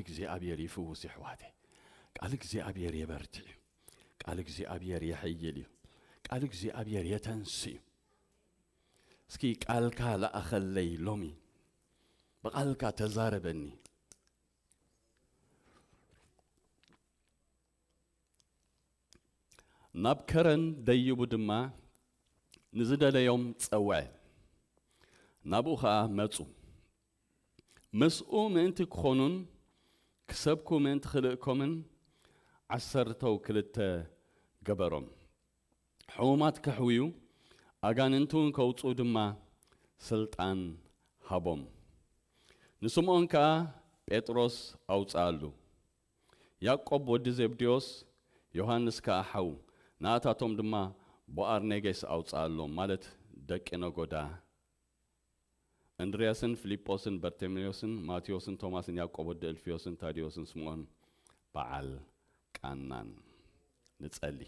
እግዚኣብሔር ይፍውስ፣ የሕዋተይ። ቃል እግዚኣብሔር የበርትዕ እዩ። ቃል እግዚኣብሔር የሐይል እዩ። ቃል እግዚኣብሔር የተንስ እዩ። እስኪ ቃልካ ለኣኸለይ ሎሚ፣ ብቓልካ ተዛረበኒ። ናብ ከረን ደይቡ ድማ ንዝደለዮም ጸውዐ። ናብኡ ኸኣ መጹ። ምስኡ ምእንቲ ክኾኑን ክሰብኩ ምእንቲ ክልእኮምን ዓሰርተው ክልተ ገበሮም። ሕሙማት ከሕውዩ፣ ኣጋንንቲ እውን ከውጽኡ ድማ ስልጣን ሃቦም። ንስምዖን ከኣ ጴጥሮስ ኣውጽኣሉ። ያዕቆብ ወዲ ዘብዴዎስ፣ ዮሃንስ ከኣ ሓዉ፣ ንኣታቶም ድማ ቦኣርኔጌስ ኣውጽኣሎም፣ ማለት ደቂ ነጎዳ። እንድርያስን ፊልጶስን በርቴሜዎስን ማቴዎስን ቶማስን ያዕቆብ ወዲ እልፍዮስን ታዴዎስን ስምዖን በዓል ቃናን። ንጸሊ።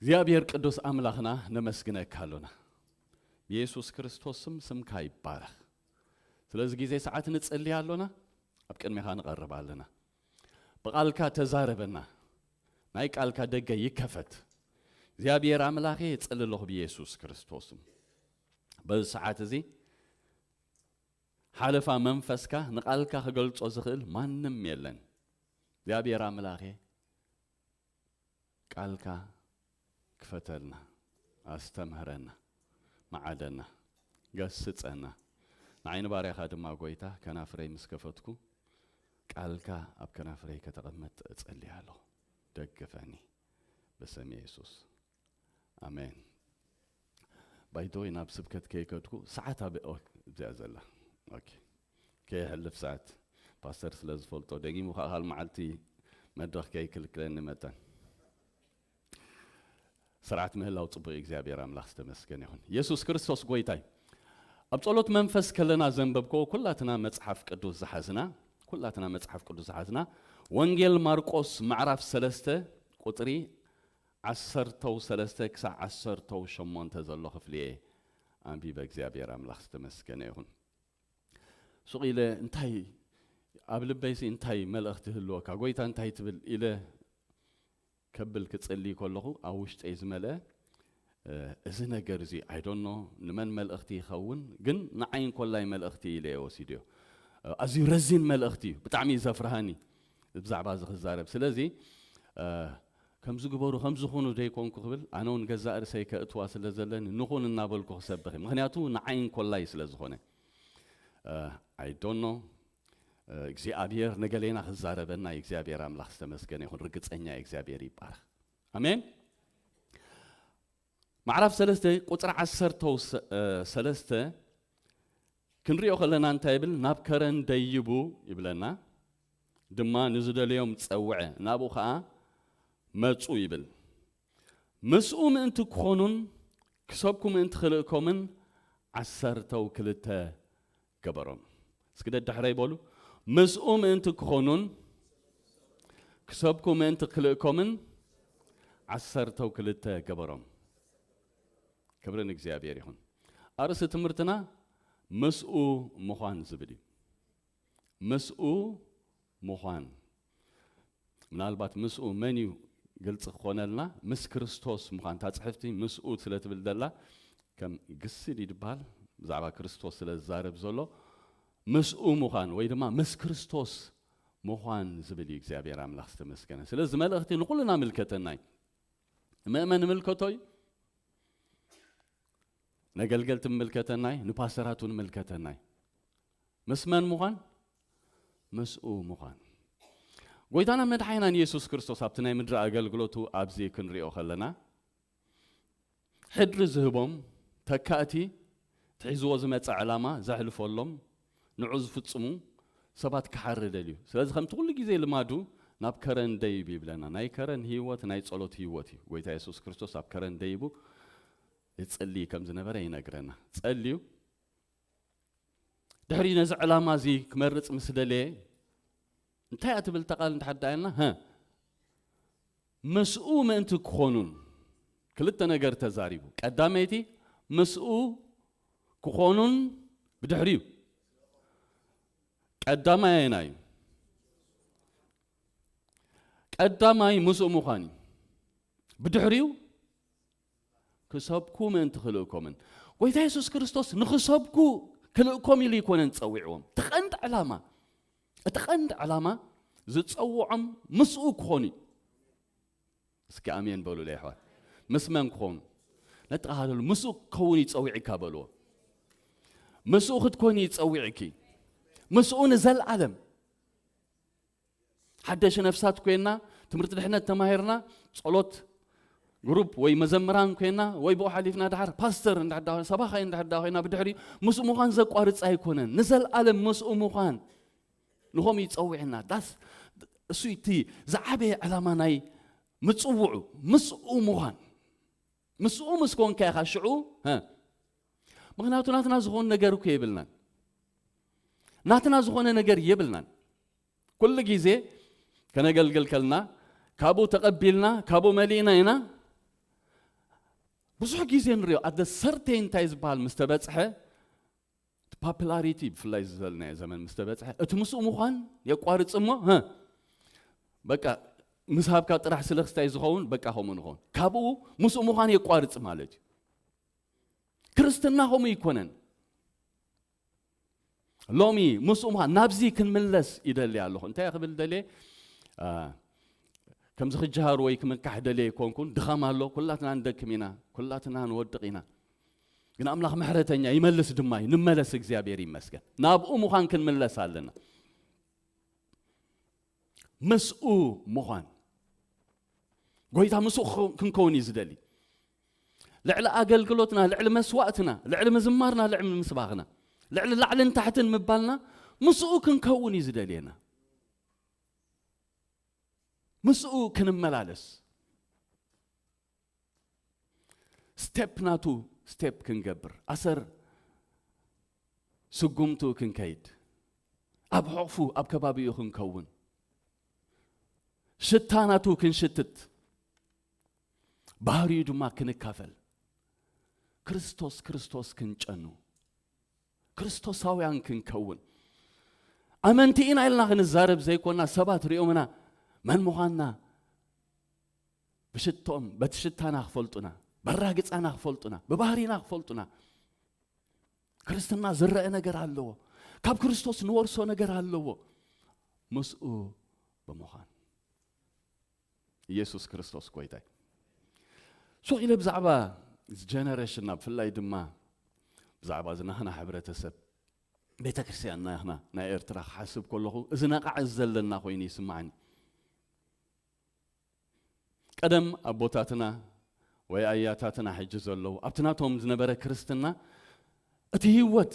እግዚኣብሔር ቅዱስ ኣምላኽና ነመስግነካ ኣሎና። ብየሱስ ክርስቶስ ስም ስምካ ይባረኽ። ስለዚ ግዜ ሰዓት ንጸሊ ኣሎና፣ ኣብ ቅድሜኻ ንቐርብ ኣለና። ብቓልካ ተዛረበና፣ ናይ ቃልካ ደገ ይከፈት። እግዚኣብሔር ኣምላኸ የጸሊ ኣለኹ ብየሱስ ክርስቶስ ስም። በዚ ሰዓት እዚ ሓለፋ መንፈስካ ንቓልካ ክገልጾ ዝኽእል ማንም የለን። እግዚኣብሔር ኣምላኸ ቃልካ ክፈተልና፣ ኣስተምህረና፣ መዓደና፣ ገስጸና። ንዓይ ንባርያኻ ድማ ጎይታ ከናፍረይ ምስ ከፈትኩ ቃልካ ኣብ ከናፍረይ ከተቐመጥ እጸልይ ኣለኹ። ደግፈኒ ብስም የሱስ። ኣሜን። ባይቶይ ናብ ስብከት ከይከድኩ ሰዓት ኣብ ኦ- እዚኣ ዘላ ኦኬ። ከየሕልፍ ሰዓት ፓስተር ስለ ዝፈልጦ ደጊሙ ከዓ ካል መዓልቲ መድረኽ ከይክልክለኒ መጠን ስርዓት ምህላው ጽቡቅ እዩ። እግዚኣብሔር ኣምላኽ ዝተመስገነ ይኹን። ኢየሱስ ክርስቶስ ጎይታይ። ኣብ ጸሎት መንፈስ ከለና ዘንበብኮ ኩላትና መጽሓፍ ቅዱስ ዝሓዝና ኩላትና መጽሓፍ ቅዱስ ዝሓዝና ወንጌል ማርቆስ ምዕራፍ ሰለስተ ቁጽሪ ዓሰርተው ሰለስተ ክሳዕ ዓሰርተው ሸሞንተ ዘሎ ክፍሊ እየ ኣንቢበ። እግዚኣብሔር ኣምላኽ ዝተመስገነ ይኹን። ሱቕ ኢለ እንታይ ኣብ ልበይሲ እንታይ መልእኽቲ ህልወካ ጎይታ እንታይ ትብል ኢለ ከብል ክጽሊ ከለኹ ኣብ ውሽጠይ ዝመልአ እዚ ነገር እዚ ኣይዶኖ ንመን መልእኽቲ ይኸውን ግን ንዓይ እንኮላይ መልእኽቲ ኢለ እየ ወሲድዮ። ኣዝዩ ረዚን መልእኽቲ እዩ። ብጣዕሚ እዩ ዘፍርሃኒ ብዛዕባ እዚ ክዛረብ። ስለዚ ከምዚ ግበሩ ከምዚ ኹኑ ደይኮንኩ ክብል ኣነ እውን ገዛእ ርእሰይ ከእትዋ ስለ ዘለኒ ንኹን እናበልኩ ክሰብኽ እየ። ምክንያቱ ንዓይ እንኮላይ ስለ ዝኾነ። ኣይዶኖ እግዚኣብሔር ንገሌና ክዛረበና እዩ። እግዚኣብሔር ኣምላኽ ዝተመስገነ ይኹን። ርግጸኛ እዩ። እግዚኣብሔር ይባረኽ። ኣሜን። ማዕራፍ ሰለስተ ቁጽሪ ዓሰርተ ሰለስተ ክንሪኦ ከለና እንታይ ይብል? ናብ ከረን ደይቡ ይብለና ድማ ንዝደለዮም ጸውዐ ናብኡ ኸዓ መጹ ይብል። ምስኡ ምእንቲ ክኾኑን ክሰብኩ ምእንቲ ክልእኮምን ዓሰርተው ክልተ ገበሮም። እስኪ ደድሕረይ በሉ። ምስኡ ምእንቲ ክኾኑን ክሰብኩ ምእንቲ ክልእኮምን ዓሰርተው ክልተ ገበሮም። ክብሪ ንእግዚኣብሔር ይኹን። ኣርእስቲ ትምህርትና ምስኡ ምዃን ዝብል እዩ። ምስኡ ምዃን። ምናልባት ምስኡ መን እዩ ግልፂ ክኾነልና? ምስ ክርስቶስ ምዃን። እታ ፅሕፍቲ ምስኡ ስለ ትብል ዘላ ከም ግሲ ድዩ ዝበሃል ብዛዕባ ክርስቶስ ስለ ዝዛረብ ዘሎ ምስኡ ምዃን ወይ ድማ ምስ ክርስቶስ ምዃን ዝብል እዩ። እግዚኣብሔር ኣምላኽ ዝተመስገነ። ስለዚ መልእኽቲ ንኹልና ምልከተና እዩ። ንመእመን ምልከቶ እዩ። ነገልገልቲ ምልከተና እዩ። ንፓስተራት እውን ምልከተና እዩ። ምስ መን ምዃን? ምስኡ ምዃን። ጎይታና መድሓኒናን ኢየሱስ ክርስቶስ ኣብቲ ናይ ምድሪ ኣገልግሎቱ ኣብዚ ክንሪኦ ከለና ሕድሪ ዝህቦም ተካእቲ እቲ ሒዝዎ ዝመጸ ዕላማ ዘሕልፈሎም ንዑ ዝፍጽሙ ሰባት ክሓሪ ደልዩ። ስለዚ ከምቲ ኩሉ ግዜ ልማዱ ናብ ከረን ደይብ ይብለና። ናይ ከረን ህይወት ናይ ጸሎት ህይወት እዩ። ጎይታ የሱስ ክርስቶስ ኣብ ከረን ደይቡ ይጽሊ ከም ዝነበረ ይነግረና። ጸልዩ ድሕሪ ነዚ ዕላማ እዚ ክመርጽ ምስ ደለየ እንታይ እያ ትብል እታ ቃል እንድሕር ደኣ ኢልና? ምስኡ ምእንቲ ክኾኑን ክልተ ነገር ተዛሪቡ። ቀዳመይቲ ምስኡ ክኾኑን ብድሕሪኡ ቀዳማይ ኣየናይ እዩ? ቀዳማይ ምስኡ ምዃን እዩ። ብድሕሪኡ ክሰብኩ ምእንቲ ክልእኮምን። ጎይታ የሱስ ክርስቶስ ንኽሰብኩ ክልእኮም ኢሉ ኣይኮነን ጸዊዕዎም። እቲ ቀንዲ ዕላማ፣ እቲ ቀንዲ ዕላማ ዝጸውዖም ምስኡ ክኾኑ እዩ። እስኪ ኣሜን በሉለይ ኣሕዋት። ምስ መን ክኾኑ? ነጠቓለሉ። ምስኡ ክኸውን እዩ ጸዊዕካ በልዎ። ምስኡ ክትኮኒ እዩ ጸዊዕኪ። ምስኡ ንዘለኣለም። ሓደሽ ነፍሳት ኮይና፣ ትምህርቲ ድሕነት ተማሂርና፣ ጸሎት ግሩፕ ወይ መዘምራን ኮይና፣ ወይ ብኡ ሓሊፍና ደሓር ፓስተር እንድሕር ዳ ኮይና፣ ሰባኻይ እንድሕር ዳ ኮይና፣ ብድሕሪኡ ምስኡ ምዃን ዘቋርጽ ኣይኮነን። ንዘለኣለም ምስኡ ምዃን ንኸምኡ ይጸውዕና። ዳስ እሱ እቲ ዝዓበየ ዕላማ ናይ ምጽውዑ፣ ምስኡ ምዃን። ምስኡ ምስ ኮንካ ኢኻ ሽዑ፣ ሀ። ምኽንያቱ ናትና ዝኾነ ነገር እኮ የብልናን። ናትና ዝኾነ ነገር የብልናን። ኩሉ ግዜ ከነገልግል ከልና ካብኡ ተቐቢልና፣ ካብኡ መሊእና ኢና። ብዙሕ ግዜ ንሪኦ፣ ኣደ ሰርቴን እንታይ ዝበሃል ምስ ተበጽሐ፣ እቲ ፖፑላሪቲ ብፍላይ ዘለናዮ ዘመን ምስ ተበጽሐ፣ እቲ ምስኡ ምዃን የቋርጽ እሞ፣ ሀ፣ በቃ ምስ ሃብካ ጥራሕ ስለ ክስታይ ዝኸውን፣ በቃ ከምኡ ንኸውን። ካብኡ ምስኡ ምዃን የቋርጽ ማለት እዩ። ክርስትና ከምኡ ኣይኮነን። ሎሚ ምስኡ ምዃን፣ ናብዚ ክንምለስ ይደሊ ኣለኹ። እንታይ ክብል ደልየ? አ፣ ከምዚ ክጀሃር ወይ ክምካሕ ደልየ ኣይኮንኩን። ድኻም ኣሎ፣ ኩላትና ንደክም ኢና፣ ኩላትና ንወድቕ ኢና። ግን ኣምላኽ ምሕረተኛ ይመልስ ድማ እዩ። ንመለስ፣ እግዚኣብሔር ይመስገን። ናብኡ ምዃን ክንምለስ ኣለና። ምስኡ ምዃን። ጎይታ ምስኡ ክኸው-፣ ክንከውን እዩ ዝደሊ። ልዕሊ ኣገልግሎትና፣ ልዕሊ መስዋእትና፣ ልዕሊ ምዝማርና፣ ልዕሊ ምስባኽና፣ ልዕሊ ላዕልን ታሕትን ምባልና ምስኡ ክንከውን እዩ ዝደልየና። ምስኡ ክንመላለስ። ስቴፕ ናቱ ስቴፕ ክንገብር፣ ኣሰር ስጉምቱ ክንከይድ፣ ኣብ ሕቑፉ፣ ኣብ ከባቢኡ ክንከውን፣ ሽታ ናቱ ክንሽትት፣ ባህሪኡ ድማ ክንካፈል፣ ክርስቶስ ክርስቶስ ክንጨኑ፣ ክርስቶሳውያን ክንከውን። ኣመንቲ ኢና ኢልና ክንዛረብ ዘይኮና፣ ሰባት ሪኦምና መን ምዃንና ብሽቶም፣ በቲ ሽታና ክፈልጡና፣ በራግጻና ክፈልጡና፣ ብባህሪና ክፈልጡና። ክርስትና ዝረአ ነገር ኣለዎ። ካብ ክርስቶስ ንወርሶ ነገር ኣለዎ። ምስኡ ብምዃን። ኢየሱስ ክርስቶስ ጎይታይ። ሱቕ ኢለ ብዛዕባ እዚ ጀነሬሽንና፣ ብፍላይ ድማ ብዛዕባ እዚ ናህና ሕብረተሰብ፣ ቤተ ክርስቲያን ናህና ናይ ኤርትራ ክሓስብ ከለኹ፣ እዚ ነቓዕ ዘለና ኮይኑ ይስማዓኒ። ቀደም ኣቦታትና ወይ ኣያታትና ሕጂ ዘለዉ፣ ኣብቲ ናቶም ዝነበረ ክርስትና፣ እቲ ህይወት፣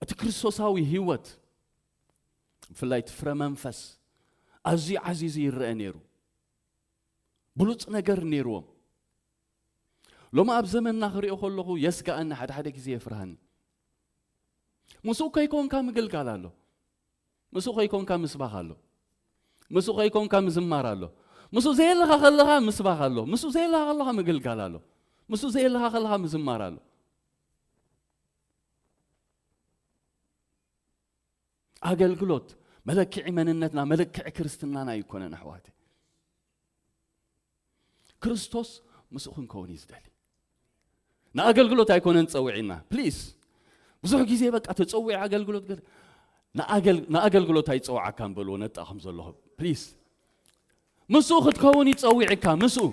እቲ ክርስቶሳዊ ህይወት፣ ብፍላይ እቲ ፍረ መንፈስ፣ ኣዝዩ ዓዚዙ ይረአ ነይሩ። ብሉጽ ነገር ነይርዎም። ሎሚ ኣብ ዘመንና ክሪኦ ከለኹ የስግኣኒ፣ ሓደ ሓደ ግዜ የፍርሃኒ። ምስኡ ከይኮንካ ምግልጋል ኣሎ። ምስኡ ከይኮንካ ምስባኽ ኣሎ። ምስኡ ከይኮንካ ምዝማር ኣሎ። ምስኡ ዘየለኻ ከለኻ ምስባኽ ኣሎ። ምስኡ ዘየለኻ ከለኻ ምግልጋል ኣሎ። ምስኡ ዘየለኻ ከለኻ ምዝማር ኣሎ። ኣገልግሎት መለክዒ መንነትና፣ መለክዒ ክርስትናና ኣይኮነን ኣሕዋተይ። ክርስቶስ ምስኡ ክንከውን እዩ ዝደሊ። ንኣገልግሎት ኣይኮነን ጸዊዕና። ፕሊስ፣ ብዙሕ ግዜ በቃ ተጸዊዐ ኣገልግሎት ገለ፣ ንኣገል-፣ ንኣገልግሎት ኣይጸውዓካን በልዎ ነጣ ከም ዘለኹ። ፕሊስ፣ ምስኡ ክትከውን ይጸዊዕካ፣ ምስኡ።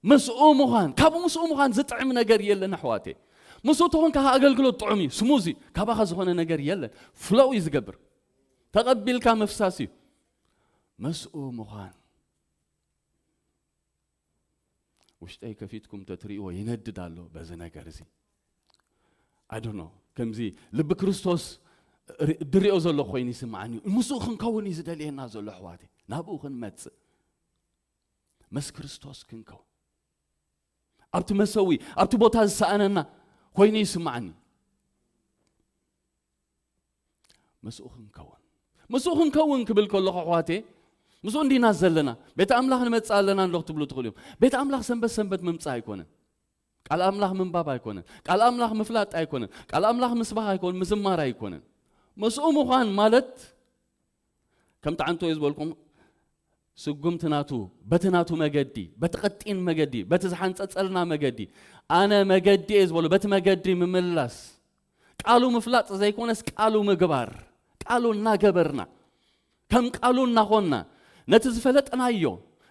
ምስኡ ምዃን፣ ካብ ምስኡ ምዃን ዝጥዕም ነገር የለን ኣሕዋተይ። ምስኡ ተኾንካ ኣገልግሎት ጥዑም እዩ፣ ስሙዝ እዩ፣ ካባኻ ዝኾነ ነገር የለን። ፍሎው እዩ ዝገብር። ተቐቢልካ ምፍሳስ እዩ። ምስኡ ምዃን። ውሽጠይ ከፊትኩም ተትርእይዎ ይነድድ ኣሎ በዚ ነገር እዚ። I don't know። ከምዚ ልቢ ክርስቶስ ሪ-፣ ድሪኦ ዘሎ ኮይኑ ይስምዓኒ እዩ። ምስኡ ክንከውን እዩ ዝደልየና ዘሎ ኣሕዋተይ። ናብኡ ክንመጽእ። ምስ ክርስቶስ ክንከውን። ኣብቲ መሰዊ፣ ኣብቲ ቦታ ዝሰኣነና ኮይኑ ይስምዓኒ። ምስኡ ክንከውን። ምስኡ ክንከውን ክብል ከለኹ ኣሕዋተይ፣ ምስኡ እንዲና ዘለና። ቤት ኣምላኽ ንመጽእ ኣለና እንዶ ክትብሉ ትኽእሉ እዮም። ቤት ኣምላኽ ሰንበት ሰንበት ምምጻእ ኣይኮነን። በቃ ቃል ኣምላኽ ምንባብ ኣይኮነን። ቃል ኣምላኽ ምፍላጥ ኣይኮነን። ቃል ኣምላኽ ምስባኽ ኣይኮነን፣ ምዝማር ኣይኮነን። ምስኡ ምዃን ማለት ከምቲ ዓንቶ እዩ ዝበልኩም፣ ስጉምቲ ናቱ፣ በቲ ናቱ መገዲ፣ በቲ ቀጢን መገዲ፣ በቲ ዝሓንጸጸልና መገዲ፣ ኣነ መገዲ እየ ዝበሎ፣ በቲ መገዲ ምምላስ፣ ቃሉ ምፍላጥ ዘይኮነስ ቃሉ ምግባር፣ ቃሉ እናገበርና፣ ከም ቃሉ እናኾንና፣ ነቲ ዝፈለጥናዮ፣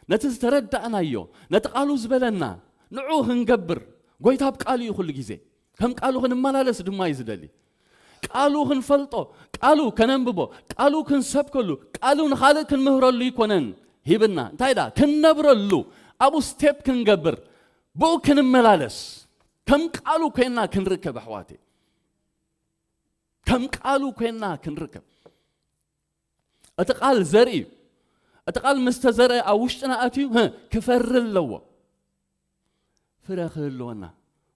ነቲ ዝተረዳእናዮ፣ ነቲ ቃሉ ዝበለና፣ ንዑ ክንገብር፣ ጎይታ ኣብ ቃሉ እዩ ኩሉ ግዜ። ከም ቃሉ ክንመላለስ ድማ እዩ ዝደሊ። ቃሉ ክንፈልጦ፣ ቃሉ ከነንብቦ፣ ቃሉ ክንሰብከሉ፣ ቃሉ ንኻልእ ክንምህረሉ ይኮነን ሂብና። እንታይ ደኣ? ክንነብረሉ፣ ኣብኡ ስቴፕ ክንገብር፣ ብኡ ክንመላለስ፣ ከም ቃሉ ኮይና ክንርከብ ኣሕዋተይ። ከም ቃሉ ኮይና ክንርከብ። እቲ ቃል ዘርኢ እዩ። እቲ ቃል ምስ ተዘርአ ኣብ ውሽጥና ኣትዩ፣ ህ፣ ክፈሪ ኣለዎ። ፍረ ክህልወና።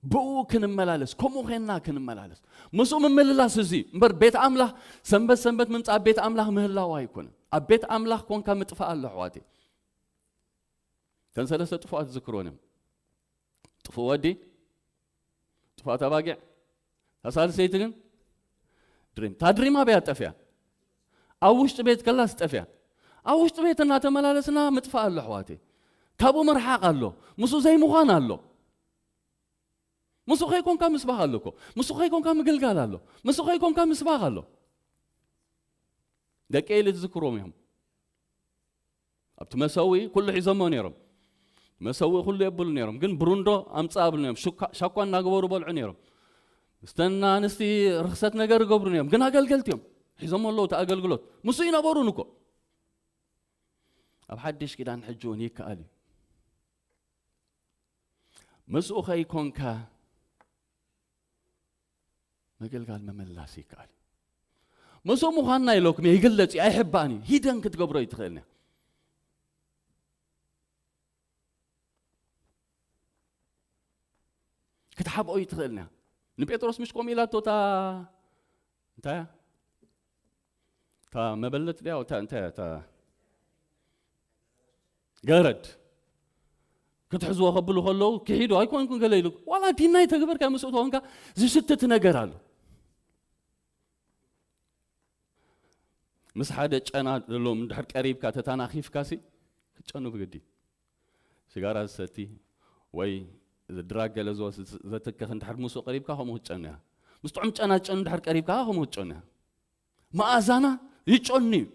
ብኡ ክንመላለስ፣ ከምኡ ኮይና ክንመላለስ። ምስኡ ምምልላስ እዚ እምበር ቤት ኣምላኽ ሰንበት ሰንበት ምምጻእ ኣብ ቤት ኣምላኽ ምህላው ኣይኮነን። ኣብ ቤት ኣምላኽ ኮንካ ምጥፋእ ኣሎ ኣሕዋተይ። እተን ሰለስተ ጥፉኣት ዝክርወን እዮም። ጥፉእ ወዲ፣ ጥፉኣት ኣባጊዕ፣ እታ ሳልሰይቲ ግን ድሪም። እታ ድሪም ኣበያ ጠፍያ? ኣብ ውሽጢ ቤት ከላስ ጠፍያ። ኣብ ውሽጢ ቤት እናተመላለስና ምጥፋእ ኣሎ ኣሕዋተይ። ካብኡ ምርሓቕ ኣሎ። ምስኡ ዘይምዃን ኣሎ። ምስኡ ከይኮንካ ምስባኽ ኣሎ እኮ። ምስኡ ከይኮንካ ምግልጋል ኣሎ። ምስኡ ከይኮንካ ምስባኽ ኣሎ። ደቂ ኤሊ ትዝክርዎም እዮም። ኣብቲ መሰውኢ ኩሉ ሒዞሞ ነይሮም። መሰውኢ ኩሉ የብሉ ነይሮም፣ ግን ብሩንዶ ኣምጻእ ኣብሉ ነይሮም። ሹካ-፣ ሻኳ እናገበሩ በልዑ ነይሮም። ምስተን ኣንስቲ ርኽሰት ነገር ይገብሩ ነይሮም፣ ግን ኣገልገልቲ እዮም። ሒዞሞ ኣለዉ እቲ ኣገልግሎት። ምስኡ ይነበሩን እኮ። ኣብ ሓድሽ ኪዳን ሕጂ እውን ይከኣል እዩ። ምስኡ ከይኮንካ ምግልጋል ምምላስ ይከኣል እዩ። ምስኡ ምዃንና ኢለኩም ይግለጽ እዩ፣ ኣይሕባእን እዩ። ሂደን ክትገብሮ ይትኽእልን እያ። ክትሓብኦ ይትኽእልን እያ። ንጴጥሮስ ምሽ ከምኡ ኢላቶ እታ፣ እንታይ እያ? እታ መበለት ድያ? እታ፣ እንታይ እያ? እታ ገረድ ክትሕዝዎ ከብሉ ከለዉ ክሒዱ ኣይኮንኩን ገለ ኢሉ። ዋላ ዲናይ ተግበርካ ምስኡ ተኾንካ ዝሽትት ነገር ኣሎ። ምስ ሓደ ጨና ዘለዎም እንድሕር ቀሪብካ ተታናኺፍካ ሲ ክትጨኑ ብግዲ። ሲጋራ ዝሰቲ ወይ ድራግ ገለ ዝወስድ ዘትክኽ እንድሕር ምስኡ ቀሪብካ ከምኡ ክትጨኑ እያ። ምስ ጥዑም ጨና ዝጨኑ እንድሕር ቀሪብካ ከምኡ ክትጨኑ እያ። መኣዛና ይጨኑ እዩ።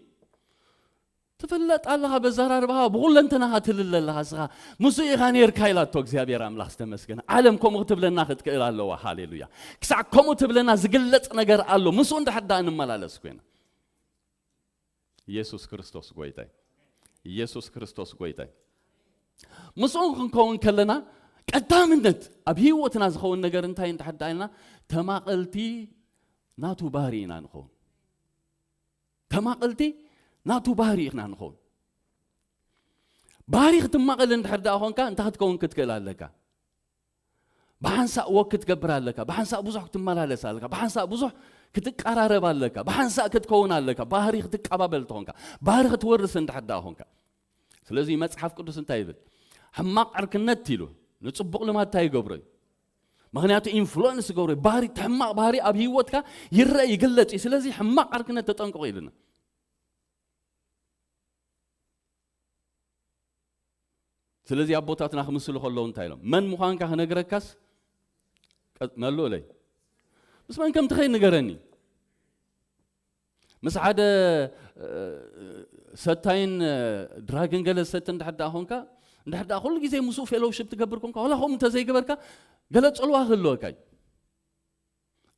ትፍለጥ ኣለኻ፣ በዘራርባኻ ብኹለንተናኻ ትልለ ኣለኻ። እስኻ ምስኡ ኢኻ ነይርካ ኢላቶ እግዚኣብሔር ኣምላኽ ዝተመስገነ። ዓለም ከምኡ ክትብለና ክትክእል ኣለዋ። ሃሌሉያ። ክሳዕ ከምኡ ትብለና ዝግለጽ ነገር ኣሎ። ምስኡ እንድሕር ደኣ እንመላለስ ኮይና። ኢየሱስ ክርስቶስ ጎይታይ። ኢየሱስ ክርስቶስ ጎይታይ። ምስኡ ክንከውን ከለና ቀዳምነት ኣብ ህይወትና ዝኸውን ነገር እንታይ እንድሕር ደኣ ኢልና፣ ተማቐልቲ ናቱ ባህሪ ኢና ንኸውን። ተማቐልቲ ናቱ ባህሪ ኢና ንኸውን። ባህሪ ክትማቐል እንድሕር ደኣ ኾንካ እንታይ ክትከውን ክትክእል ኣለካ? ብሓንሳእ ወክ ክትገብር ኣለካ። ብሓንሳእ ብዙሕ ክትመላለስ ኣለካ። ብሓንሳእ ብዙሕ ክትቀራረብ ኣለካ። ብሓንሳእ ክትከውን ኣለካ። ባህሪ ክትቀባበል ተኾንካ፣ ባህሪ ክትወርስ እንድሕር ደኣ ኾንካ። ስለዚ መጽሓፍ ቅዱስ እንታይ ይብል? ሕማቕ ዕርክነት ኢሉ ንጽቡቕ ልማድ እንታይ ይገብሮ እዩ? ምኽንያቱ ኢንፍሉወንስ ይገብሮ እዩ። ባህሪ፣ እቲ ሕማቕ ባህሪ ኣብ ህይወትካ ይረአ ይግለጽ እዩ። ስለዚ ሕማቕ ዕርክነት ተጠንቀቑ ኢሉና። ስለዚ ኣቦታትና ክምስሉ ከለዉ እንታይ ኢሎም? መን ምዃንካ ክነግረካስ ቀ-፣ መሉ እለይ። ምስ መን ከም ትኸይድ ንገረኒ። ምስ ሓደ፣ እ፣ ሰታይን፣ እ፣ ድራግን ገለ ዝሰቲ እንድሕር ደኣ ኾንካ፣ እንድሕር ደኣ ኩሉ ግዜ ምስኡ ፌሎውሽፕ ትገብር ኮንካ፣ ዋላ ከምኡ እንተዘይገበርካ፣ ገለ ጽልዋ ክህልወካ እዩ።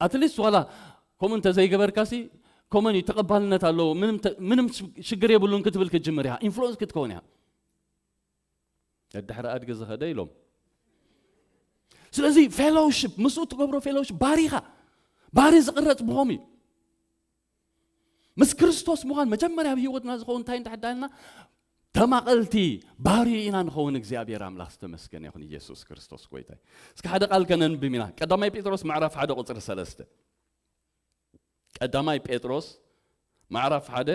ኣትሊስት ዋላ ከምኡ እንተዘይገበርካሲ፣ ኮመን እዩ፣ ተቐባልነት ኣለዎ፣ ምንም ተ-፣ ምንም ሽ-፣ ሽግር የብሉን ክትብል ክትጅምር ኢኻ፣ ኢንፍሉወንስ ክትከውን ኢኻ። ድሕሪ ኣድጊ ዝኸደ ኢሎም። ስለዚ ፌሎውሽፕ፣ ምስኡ ትገብሮ ፌሎውሽፕ ባሪኻ፣ ባሪ ዝቕረጽ ብኸም እዩ። ምስ ክርስቶስ ምዃን መጀመርያ ኣብ ህይወትና ዝኸውን እንታይ እንድሕር ደኣ ኢልና፣ ተማቐልቲ ባሪ ኢና ንኸውን። እግዚኣብሔር ኣምላኽ ዝተመስገነ ይኹን። ኢየሱስ ክርስቶስ ጎይታ እዩ። እስኪ ሓደ ቃል ከነንብብ ኢና። ቀዳማይ ጴጥሮስ ምዕራፍ ሓደ ቁጽሪ ሰለስተ። ቀዳማይ ጴጥሮስ ምዕራፍ ሓደ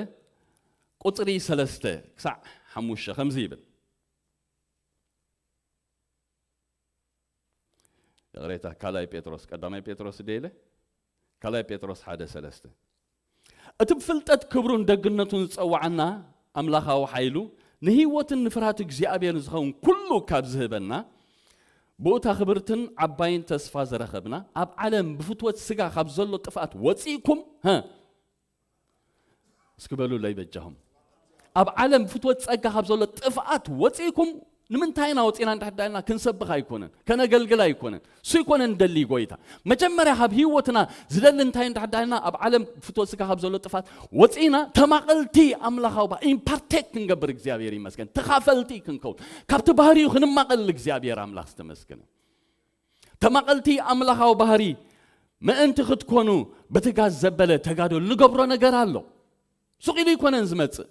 ቁጽሪ ሰለስተ ክሳዕ ሓሙሽተ ከምዚ ይብል። ይቕሬታ፣ ካልኣይ ጴጥሮስ፣ ቀዳማይ ጴጥሮስ ደይለ፣ ካልኣይ ጴጥሮስ ሓደ ሰለስተ። እቲ ብፍልጠት ክብሩን ደግነቱን ዝጸዋዓና ኣምላኻዊ ሓይሉ፣ ንህይወትን ንፍርሃት እግዚኣብሔር ዝኸውን ኩሉ ካብ ዝህበና፣ ብኡታ ክብርትን ዓባይን ተስፋ ዝረኸብና፣ ኣብ ዓለም ብፍትወት ስጋ ካብ ዘሎ ጥፍኣት ወጺእኩም፣ ሀ፣ እስኪ በሉለይ በጃኹም። ኣብ ዓለም ብፍትወት ጸጋ ካብ ዘሎ ጥፍኣት ወጺእኩም፣ ንምንታይ ኢና ወጺእና እንድሕር ዳልና? ክንሰብኽ ኣይኮነን፣ ከነገልግል ኣይኮነን። እሱ ኣይኮነን ደሊ ጎይታ። መጀመርያ ካብ ህይወትና ዝደሊ እንታይ እንድሕር ዳልና? ኣብ ዓለም ብፍትወት ስጋ ካብ ዘሎ ጥፍኣት ወጺእና ተማቐልቲ ኣምላኻዊ ባ-፣ ኢምፓርቴክ ክንገብር እግዚኣብሔር ይመስገን። ተኻፈልቲ ክንከውን። ካብቲ ባህሪኡ ክንማቐል እግዚኣብሔር ኣምላኽ ዝተመስገነ። ተማቐልቲ ኣምላኻዊ ባህሪ ምእንቲ ክትኮኑ በቲ ጋዝ ዘበለ ተጋደሉ። ንገብሮ ነገር ኣሎ። ሱቕ ኢሉ ኣይኮነን ዝመጽእ።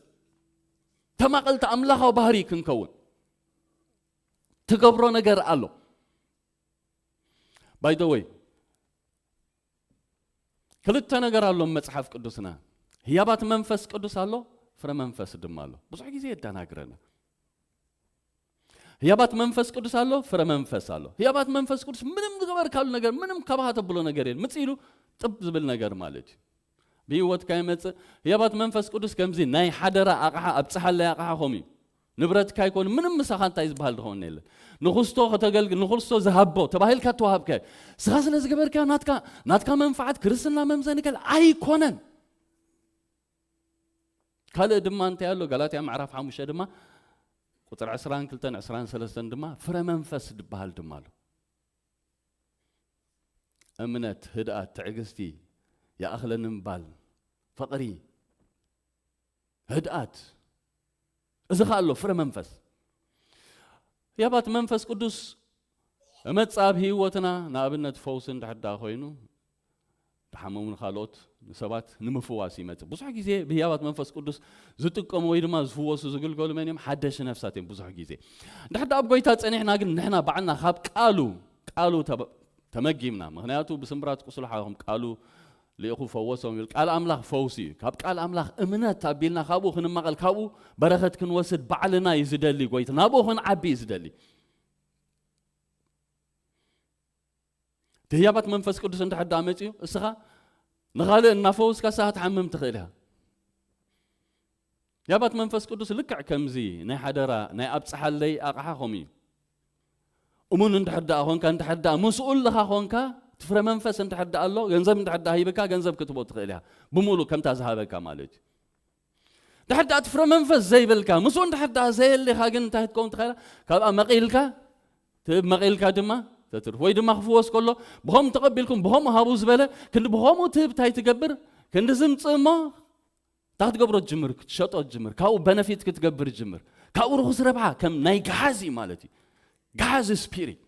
ተማቐልቲ ኣምላኻዊ ባህሪ ክንከውን ትገብሮ ነገር ኣሎ። By the way፣ ክልተ ነገር ኣሎ ኣብ መጽሓፍ ቅዱስና። ህያባት መንፈስ ቅዱስ ኣሎ፣ ፍረ መንፈስ ድማ ኣሎ። ብዙሕ ግዜ የደናግረና። ህያባት መንፈስ ቅዱስ ኣሎ፣ ፍረ መንፈስ ኣሎ። ህያባት መንፈስ ቅዱስ ምንም ዝገበርካሉ ነገር፣ ምንም ካባኻ ተብሎ ነገር የለን። ምጽእ ኢሉ ጥብ ዝብል ነገር ማለት እዩ። ብህይወትካ ይመጽእ። ህያባት መንፈስ ቅዱስ ከምዚ ናይ ሓደራ ኣቕሓ፣ ኣብጽሓለይ ኣቕሓ ከምኡ እዩ። ንብረትካ ኣይኮን፣ ምንም ምሳኻ እንታይ ዝበሃል ዝኸውን የለን። ንክርስቶ ከተገልግል፣ ንክርስቶ ዝሃቦ ተባሂልካ ተዋሃብካዮ። ስኻ ስለ ዝገበርካዮ ናትካ፣ ናትካ መንፍዓት ክርስትና መምዘኒ ከል ኣይኮነን። ካልእ ድማ እንታይ ኣሎ? ጋላትያ ምዕራፍ ሓሙሽተ ድማ ቁጽሪ ዕስራን ክልተን ዕስራን ሰለስተን ድማ ፍረ መንፈስ ዝበሃል ድማ ኣሎ። እምነት፣ ህድኣት፣ ትዕግስቲ፣ ይኣኽለኒ ምባል፣ ፍቕሪ፣ ህድኣት። እዚ ኸኣ ኣሎ ፍረ መንፈስ። ህያባት መንፈስ ቅዱስ እመጽእ ኣብ ህይወትና፣ ንኣብነት ፈውሲ እንድሕር ደኣ ኮይኑ፣ ዝሓመሙ ንኻልኦት ንሰባት ንምፍዋስ ይመጽእ። ብዙሕ ግዜ ብህያባት መንፈስ ቅዱስ ዝጥቀሙ ወይ ድማ ዝፍወሱ ዝግልገሉ መን እዮም? ሓደሽ ነፍሳት እዮም ብዙሕ ግዜ። እንድሕር ደኣ ኣብ ጎይታ ጸኒሕና ግን ንሕና ባዕልና ካብ ቃሉ፣ ቃሉ ተበ-፣ ተመጊብና። ምኽንያቱ ብስምብራት ቁስሉ ሓወኹም ቃሉ ልኢኹ ፈወሶም ይብል። ቃል ኣምላኽ ፈውሲ እዩ። ካብ ቃል ኣምላኽ እምነት ኣቢልና ካብኡ ክንማቐል፣ ካብኡ በረኸት ክንወስድ ባዕልና እዩ ዝደሊ ጎይታ። ናብኡ ክንዓቢ እዩ ዝደሊ። እቲ ህያባት መንፈስ ቅዱስ እንድሕር ደኣ መጺኡ፣ እስኻ ንኻልእ እናፈወስካ፣ እስኻ ክትሓምም ትኽእል ኢኻ። ህያባት መንፈስ ቅዱስ ልክዕ ከምዚ ናይ ሓደራ፣ ናይ ኣብጽሓለይ ኣቕሓ ከምኡ እዩ። እሙን እንድሕር ደኣ ኾንካ፣ እንድሕር ደኣ ምስኡ ኣለኻ ኾንካ፣ እቲ ፍረ መንፈስ እንድሕር ደኣ ኣሎ፣ ገንዘብ እንድሕር ደኣ ሂብካ፣ ገንዘብ ክትቦ ትኽእል ኢኻ። ብምሉእ ከምታ ዝሃበካ ማለት እዩ። ድሕር ደኣ እቲ ፍረ መንፈስ ዘይብልካ፣ ምስኡ እንድሕር ደኣ ዘየሊኻ ግን እንታይ ክትከውን ትኽእል? ካብኣ መቒልካ ትህብ፣ መቒልካ ድማ ተትርፍ። ወይ ድማ ክፍወስ ከሎ፣ ብኸምኡ ተቐቢልኩም፣ ብኸምኡ ሃቡ ዝበለ፣ ክንዲ ብኸምኡ ትህብ እንታይ ትገብር? ክንዲ ዝምጽእ እሞ፣ እንታይ ክትገብሮ ትጅምር? ክትሸጦ ትጅምር። ካብኡ በነፊት ክትገብር ትጅምር። ካብኡ ርኹስ ረብሓ፣ ከም ናይ ገሃዚ ማለት እዩ። ገሃዚ ስፒሪት።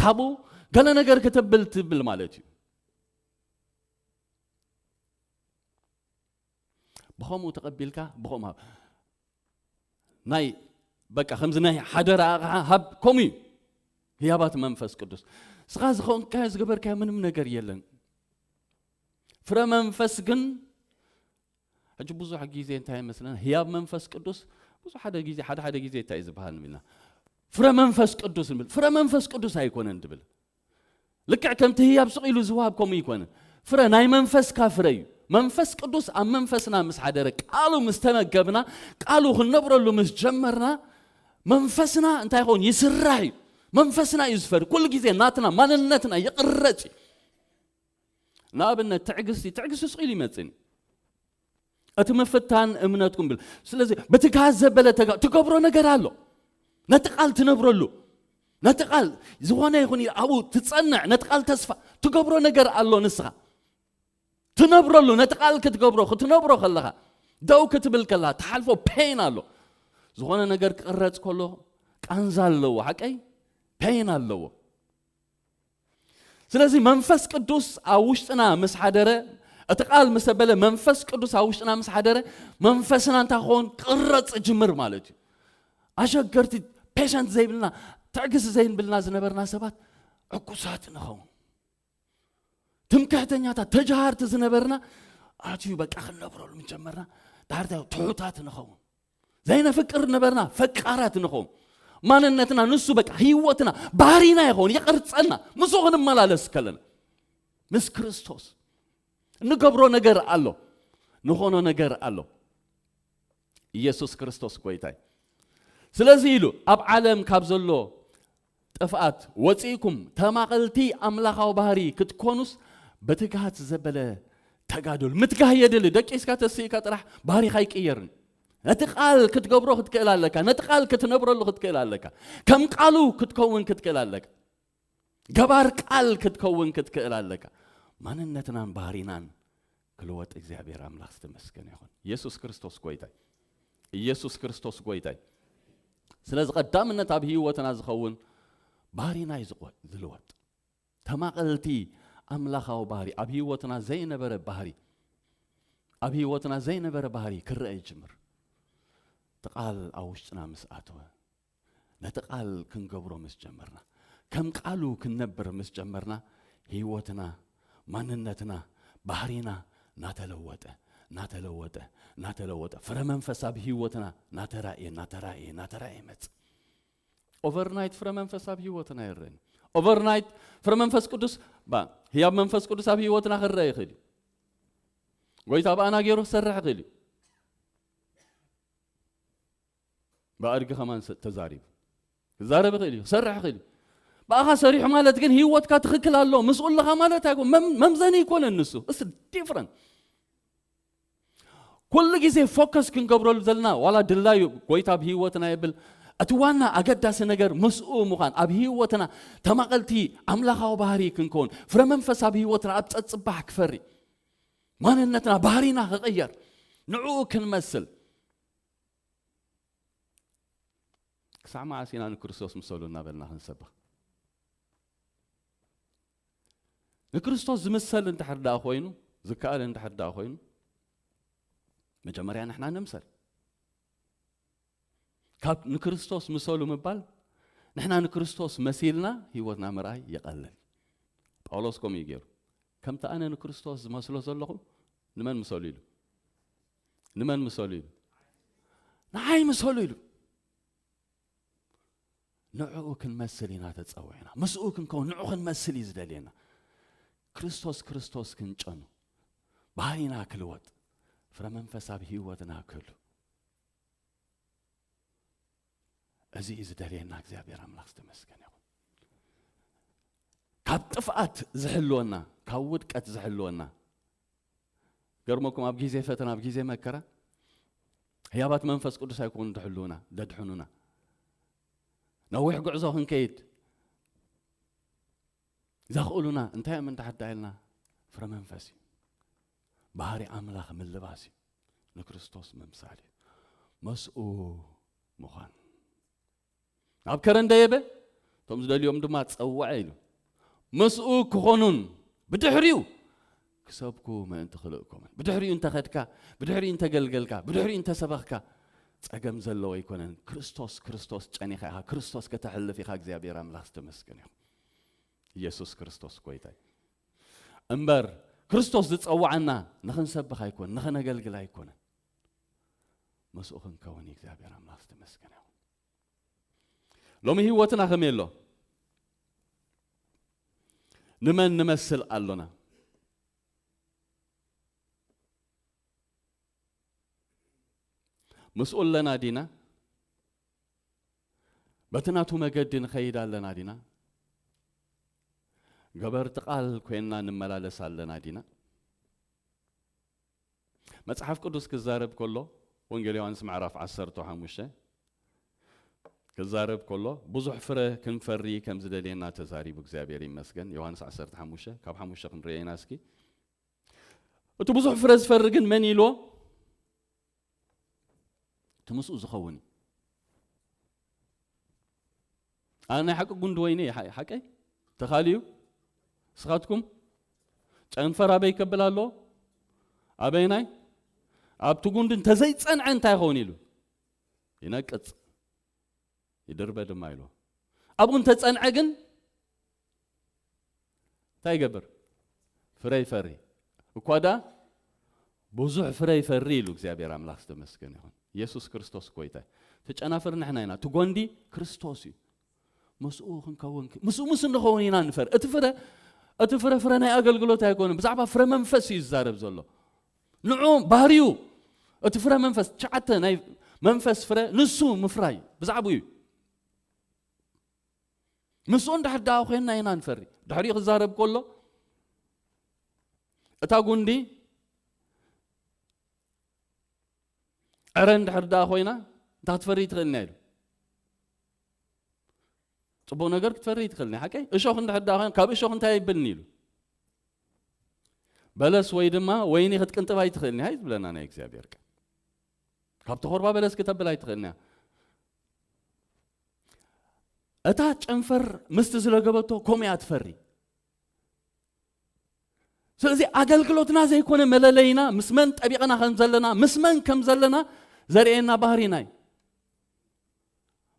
ካብኡ ገለ ነገር ክትብል ትብል ማለት እዩ። ብኸምኡ ተቐቢልካ፣ ብኸምኡ ሃብ። ናይ፣ በቃ፣ ከምዚ ናይ ሓደራ ኣቕሓ ሃብ፣ ከምኡ እዩ። ህያባት መንፈስ ቅዱስ። እስኻ ዝኾንካዮ፣ ዝገበርካዮ ምንም ነገር የለን። ፍረ መንፈስ ግን፣ ሕጂ ብዙሕ ግዜ እንታይ ይመስለና? ህያብ መንፈስ ቅዱስ፣ ብዙሕ ሓደ ግዜ፣ ሓደ ሓደ ግዜ እንታይ እዩ ዝበሃል ንብልና? ፍረ መንፈስ ቅዱስ ንብል። ፍረ መንፈስ ቅዱስ ኣይኮነን ድብል። ልክዕ ከምቲ ህያብ ስቕ ኢሉ ዝወሃብ ከምኡ ኣይኮነን። ፍረ ናይ መንፈስካ ፍረ እዩ። መንፈስ ቅዱስ ኣብ መንፈስና ምስ ሓደረ፣ ቃሉ ምስ ተመገብና፣ ቃሉ ክንነብረሉ ምስ ጀመርና፣ መንፈስና እንታይ ይኸውን? ይስራሕ እዩ። መንፈስና እዩ ዝፈሪ። ኩሉ ግዜ ናትና፣ ማንነትና ይቕረጽ እዩ። ንኣብነት ትዕግስቲ፣ ትዕግስቲ ስቕ ኢሉ ይመጽእን እዩ። እቲ ምፍታን እምነትኩም ብል። ስለዚ በቲ ጋዝ ዘበለ ተጋ-፣ ትገብሮ ነገር ኣሎ። ነቲ ቃል ትነብረሉ። ነቲ ቃል ዝኾነ ይኹን ኢሉ ኣብኡ ትጸንዕ፣ ነቲ ቃል ተስፋ ትገብሮ ነገር ኣሎ ንስኻ። ትነብረሉ፣ ነቲ ቃል ክትገብሮ፣ ክትነብሮ ከለኻ፣ ደው ክትብል ከለኻ፣ ትሓልፎ ፔን ኣሎ። ዝኾነ ነገር ክቕረጽ ከሎ ቃንዛ ኣለዎ፣ ሓቀይ? ፔን ኣለዎ። ስለዚ መንፈስ ቅዱስ ኣብ ውሽጥና ምስ ሓደረ፣ እቲ ቃል ምስ ኣበለ መንፈስ ቅዱስ ኣብ ውሽጥና ምስ ሓደረ፣ መንፈስና እንታይ ክኸውን? ክቕረጽ ይጅምር ማለት እዩ። ኣሸገርቲ፣ ፔሸንት ዘይብልና፣ ትዕግስቲ ዘይብልና ዝነበርና ሰባት ዕጉሳት ንኸውን። ትምክሕተኛታት፣ ተጃሃርቲ ዝነበርና ኣትዩ በቃ ክንነብረሉ ምስ ጀመርና፣ ዳሕርታ ትሑታት ንኸውን። ዘይነፍቅር ነበርና፣ ፈቃራት ንኸውን። ማንነትና ንሱ በቃ ህይወትና ባህሪና ይኸውን፣ ይቐርጸና። ምስኡ ክንመላለስ ከለና ምስ ክርስቶስ እንገብሮ ነገር ኣሎ፣ ንኾኖ ነገር ኣሎ። ኢየሱስ ክርስቶስ ጎይታይ። ስለዚ ኢሉ ኣብ ዓለም ካብ ዘሎ ጥፍኣት ወፂእኩም ተማቐልቲ ኣምላኻዊ ባህሪ ክትኮኑስ ብትግሃት ዘበለ ተጋደሉ። ምትጋህ የድሊ። ደቂስካ ተስኢካ ጥራሕ ባህሪኻ ኣይቅየርን። ነቲ ቃል ክትገብሮ ክትክእል ኣለካ። ነቲ ቃል ክትነብረሉ ክትክእል ኣለካ። ከም ቃሉ ክትከውን ክትክእል ኣለካ። ገባር ቃል ክትከውን ክትክእል ኣለካ። ማንነትናን ባህሪናን ክልወጥ እግዚኣብሔር ኣምላኽ ዝተመስገነ ይኹን። ኢየሱስ ክርስቶስ ጎይታይ። ኢየሱስ ክርስቶስ ጎይታይ። ስለዚ ቀዳምነት ኣብ ህይወትና ዝኸውን ባህሪና እዩ ዝቆ-፣ ዝልወጥ። ተማቐልቲ ኣምላኻዊ ባህሪ፣ ኣብ ህይወትና ዘይነበረ ባህሪ፣ ኣብ ህይወትና ዘይነበረ ባህሪ ክረአ ይጅምር። እቲ ቃል ኣብ ውሽጥና ምስ ኣተወ፣ ነቲ ቃል ክንገብሮ ምስ ጀመርና፣ ከም ቃሉ ክንነብር ምስ ጀመርና፣ ህይወትና፣ ማንነትና፣ ባህሪና እናተለወጠ፣ እናተለወጠ፣ እናተለወጠ፣ ፍረ መንፈስ ኣብ ህይወትና እናተራእየ፣ እናተራእየ፣ እናተራእየ ይመጽእ። ኦቨርናይት ፍረ መንፈስ ኣብ ህይወትና ይረአን። ኦቨርናይት ፍረ መንፈስ ቅዱስ፣ ባ-፣ ህያብ መንፈስ ቅዱስ ኣብ ህይወትና ክረአ ይኽእል እዩ። ጎይታ ብኣና ገይሩ ክሰርሕ ይኽእል እዩ። ብኣድጊ ከማን ሰ-፣ ተዛሪቡ። ክዛረብ ይኽእል እዩ፣ ክሰርሕ ይኽእል እዩ። ብኣኻ ሰሪሑ ማለት ግን ህይወትካ ትኽክል ኣሎ፣ ምስኡ ኣለኻ ማለት ኣይኮን። መም-፣ መምዘኒ ኣይኮነን ንሱ። እስ ዲፍረንት። ኩሉ ግዜ ፎከስ ክንገብረሉ ዘለና፣ ዋላ ድላዩ ጎይታ ኣብ ህይወትና የብል። እቲ ዋና ኣገዳሲ ነገር ምስኡ ምዃን፣ ኣብ ህይወትና ተማቐልቲ ኣምላኻዊ ባህሪ ክንከውን፣ ፍረ መንፈስ ኣብ ህይወትና ኣብ ጸጽባሕ ክፈሪ፣ ማንነትና፣ ባህሪና ክቕየር፣ ንዕኡ ክንመስል። ክሳዕ መዓስ ኢና ንክርስቶስ ምሰሉ እናበልና ክንሰብኽ? ንክርስቶስ ዝምሰል እንድሕር ደኣ ኮይኑ፣ ዝከኣል እንድሕር ደኣ ኮይኑ፣ መጀመርያ ንሕና ንምሰል። ካብ ንክርስቶስ ምሰሉ ምባል፣ ንሕና ንክርስቶስ መሲልና ህይወትና ምርኣይ ይቐልል። ጳውሎስ ከምኡ እዩ ገይሩ። ከምቲ ኣነ ንክርስቶስ ዝመስሎ ዘለኹ፣ ንመን ምሰሉ ኢሉ? ንመን ምሰሉ ኢሉ? ንዓይ ምሰሉ ኢሉ። ንዕኡ ክንመስል ኢና ተጸዊዕና። ምስኡ ክንከውን፣ ንዕኡ ክንመስል እዩ ዝደልየና። ክርስቶስ፣ ክርስቶስ ክንጨኑ፣ ባህሪና ክልወጥ፣ ፍረ መንፈስ ኣብ ህይወትና ክህሉ። እዚ እዩ ዝደልየና። እግዚኣብሔር ኣምላኽ ዝተመስገነ ይኹን። ካብ ጥፍኣት ዝሕልወና፣ ካብ ውድቀት ዝሕልወና፣ ገርመኩም፣ ኣብ ግዜ ፈተና፣ ኣብ ግዜ መከራ፣ ህያባት መንፈስ ቅዱስ ኣይኮኑን ድሕሉና፣ ደድሕኑና። ነዊሕ ጉዕዞ ክንከይድ ዘኽእሉና እንታይ እዮም እንድሕር ደኣ ኢልና፣ ፍረ መንፈስ እዩ። ባህሪ ኣምላኽ ምልባስ እዩ። ንክርስቶስ ምምሳል እዩ። መስኡ ምዃን። ናብ ከረን ደየበ፣ እቶም ዝደልዮም ድማ ጸውዐ ኢሉ። ምስኡ ክኾኑን ብድሕሪኡ ክሰብኩ ምእንቲ ክልእኮምን። ብድሕሪኡ እንተኸድካ፣ ብድሕሪኡ እንተገልገልካ፣ ብድሕሪኡ እንተሰበኽካ፣ ጸገም ዘለዎ ኣይኮነን። ክርስቶስ፣ ክርስቶስ ጨኒኻ ኢኻ፣ ክርስቶስ ከተሕልፍ ኢኻ። እግዚኣብሔር ኣምላኽ ዝተመስገነ ይኹን። ኢየሱስ ክርስቶስ ጎይታ እዩ። እምበር ክርስቶስ ዝጸውዓና ንኽንሰብኽ ኣይኮነን፣ ንኽነገልግል ኣይኮነን። ምስኡ ክንከውን እዩ። እግዚኣብሔር ኣምላኽ ዝተመስገነ ይኹን። ሎሚ ህይወትና ከመይ ኣሎ? ንመን ንመስል ኣሎና? ምስኡ ኣለና ዲና? በቲ ናቱ መገዲ ንኸይድ ኣለና ዲና? ገበርቲ ቃል ኮይንና ንመላለስ ኣለና ዲና? መጽሓፍ ቅዱስ ክዛረብ ከሎ፣ ወንጌል ዮሃንስ ምዕራፍ ዓሰርተ ሓሙሽተ ክዛረብ ከሎ፣ ብዙሕ ፍረ ክንፈሪ ከም ዝደልየና ተዛሪቡ፣ እግዚኣብሔር ይመስገን። ዮሃንስ ዓሰርተ ሓሙሽተ፣ ካብ ሓሙሽተ ክንርእዮ ኢና እስኪ። እቲ ብዙሕ ፍረ ዝፈሪ ግን መን ኢልዎ? እቲ ምስኡ ዝኸውን እዩ። ኣነ ናይ ሓቂ ጉንዲ ወይኒ እየ፣ ሓ-፣ ሓቀይ ተኻልዩ። ንስኻትኩም ጨንፈር ኣበይ ከብል ኣለዎ? ኣበይናይ? ኣብቲ ጉንዲ እንተዘይጸንዐ እንታይ ይኸውን ኢሉ? ይነቅጽ፣ ይድርበ ድማ ኢልዎ። ኣብኡ እንተጸንዐ ግን እንታይ ይገብር? ፍረ ይፈሪ። እኳ ደኣ ብዙሕ ፍረ ይፈሪ ኢሉ እግዚኣብሔር ኣምላኽ ዝተመስገነ ይኹን። ኢየሱስ ክርስቶስ ጎይታ እዩ። እቲ ጨናፍር ንሕና ኢና፣ እቲ ጎንዲ ክርስቶስ እዩ። ምስኡ ክንከውን ክ-፣ ምስኡ ምስ እንኸውን ኢና ንፈር። እቲ ፍረ፣ እቲ ፍረ፣ ፍረ ናይ ኣገልግሎት ኣይኮነን። ብዛዕባ ፍረ መንፈስ እዩ ዝዛረብ ዘሎ። ንዑ ባህሪዩ፣ እቲ ፍረ መንፈስ፣ ትሽዓተ ናይ መንፈስ ፍረ፣ ንሱ ምፍራይ፣ ብዛዕባኡ እዩ። ምስኡ እንድሕር ደኣ ኮይንና ኢና ንፈሪ። ድሕሪኡ ክዛረብ ከሎ፣ እታ ጉንዲ ዕረ እንድሕር ደኣ ኮይና፣ እንታይ ክትፈሪ ትኽእልኒ ኢሉ። ጽቡቕ ነገር ክትፈሪ ትኽእልኒ፣ ሓቀይ? እሾኽ እንድሕር ደኣ ኮይና፣ ካብ እሾኽ እንታይ ይብልኒ ኢሉ። በለስ ወይ ድማ ወይኒ ክትቅንጥብ ኣይትኽእልኒ፣ ሃይ ዝብለና ናይ እግዚኣብሔር ቃል። ካብ ተኾርባ በለስ ክተብል ኣይትኽእልኒ እያ። እታ ጨንፈር ምስቲ ዝለገበቶ ከምኡ እያ ትፈሪ። ስለዚ ኣገልግሎትና ዘይኮነ መለለይና፣ ምስ መን ጠቢቕና ከም ዘለና፣ ምስ መን ከም ዘለና ዘርእየና ባህሪና እዩ።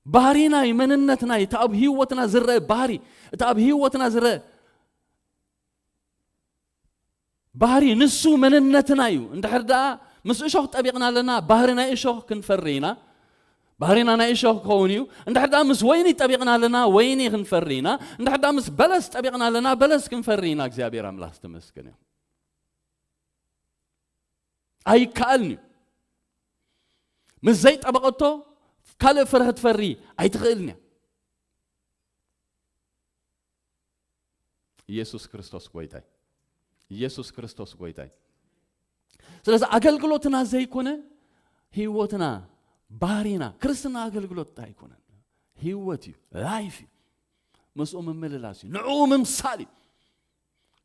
ባህሪና እዩ፣ መንነትና እዩ፣ እቲ ኣብ ህይወትና ዝረአ ባህሪ፣ እቲ ኣብ ህይወትና ዝረአ ባህሪ ንሱ መንነትና እዩ። እንድሕር ደኣ ምስ እሾኽ ጠቢቕና ኣለና፣ ባህሪ ናይ እሾኽ ክንፈሪ ኢና። ባህሪና ናይ እሾኽ ክኸውን እዩ። እንድሕር ደኣ ምስ ወይኒ ጠቢቕና ኣለና፣ ወይኒ ክንፈሪ ኢና። እንድሕር ደኣ ምስ በለስ ጠቢቕና ኣለና፣ በለስ ክንፈሪ ኢና። እግዚኣብሔር ኣምላኽ ዝተመስገነ እዩ። ኣይከኣልን እዩ። ምስ ዘይጠበቐቶ ካልእ ፍረ ክትፈሪ ኣይትኽእልን እያ። ኢየሱስ ክርስቶስ ጎይታይ። ኢየሱስ ክርስቶስ ጎይታይ። ስለዚ ኣገልግሎትና ዘይኮነ ህይወትና፣ ባህሪና፣ ክርስትና ኣገልግሎት ኣይኮነን። ህይወት እዩ፣ ላይፍ እዩ። ምስኡ ምምልላስ እዩ፣ ንዕኡ ምምሳል እዩ።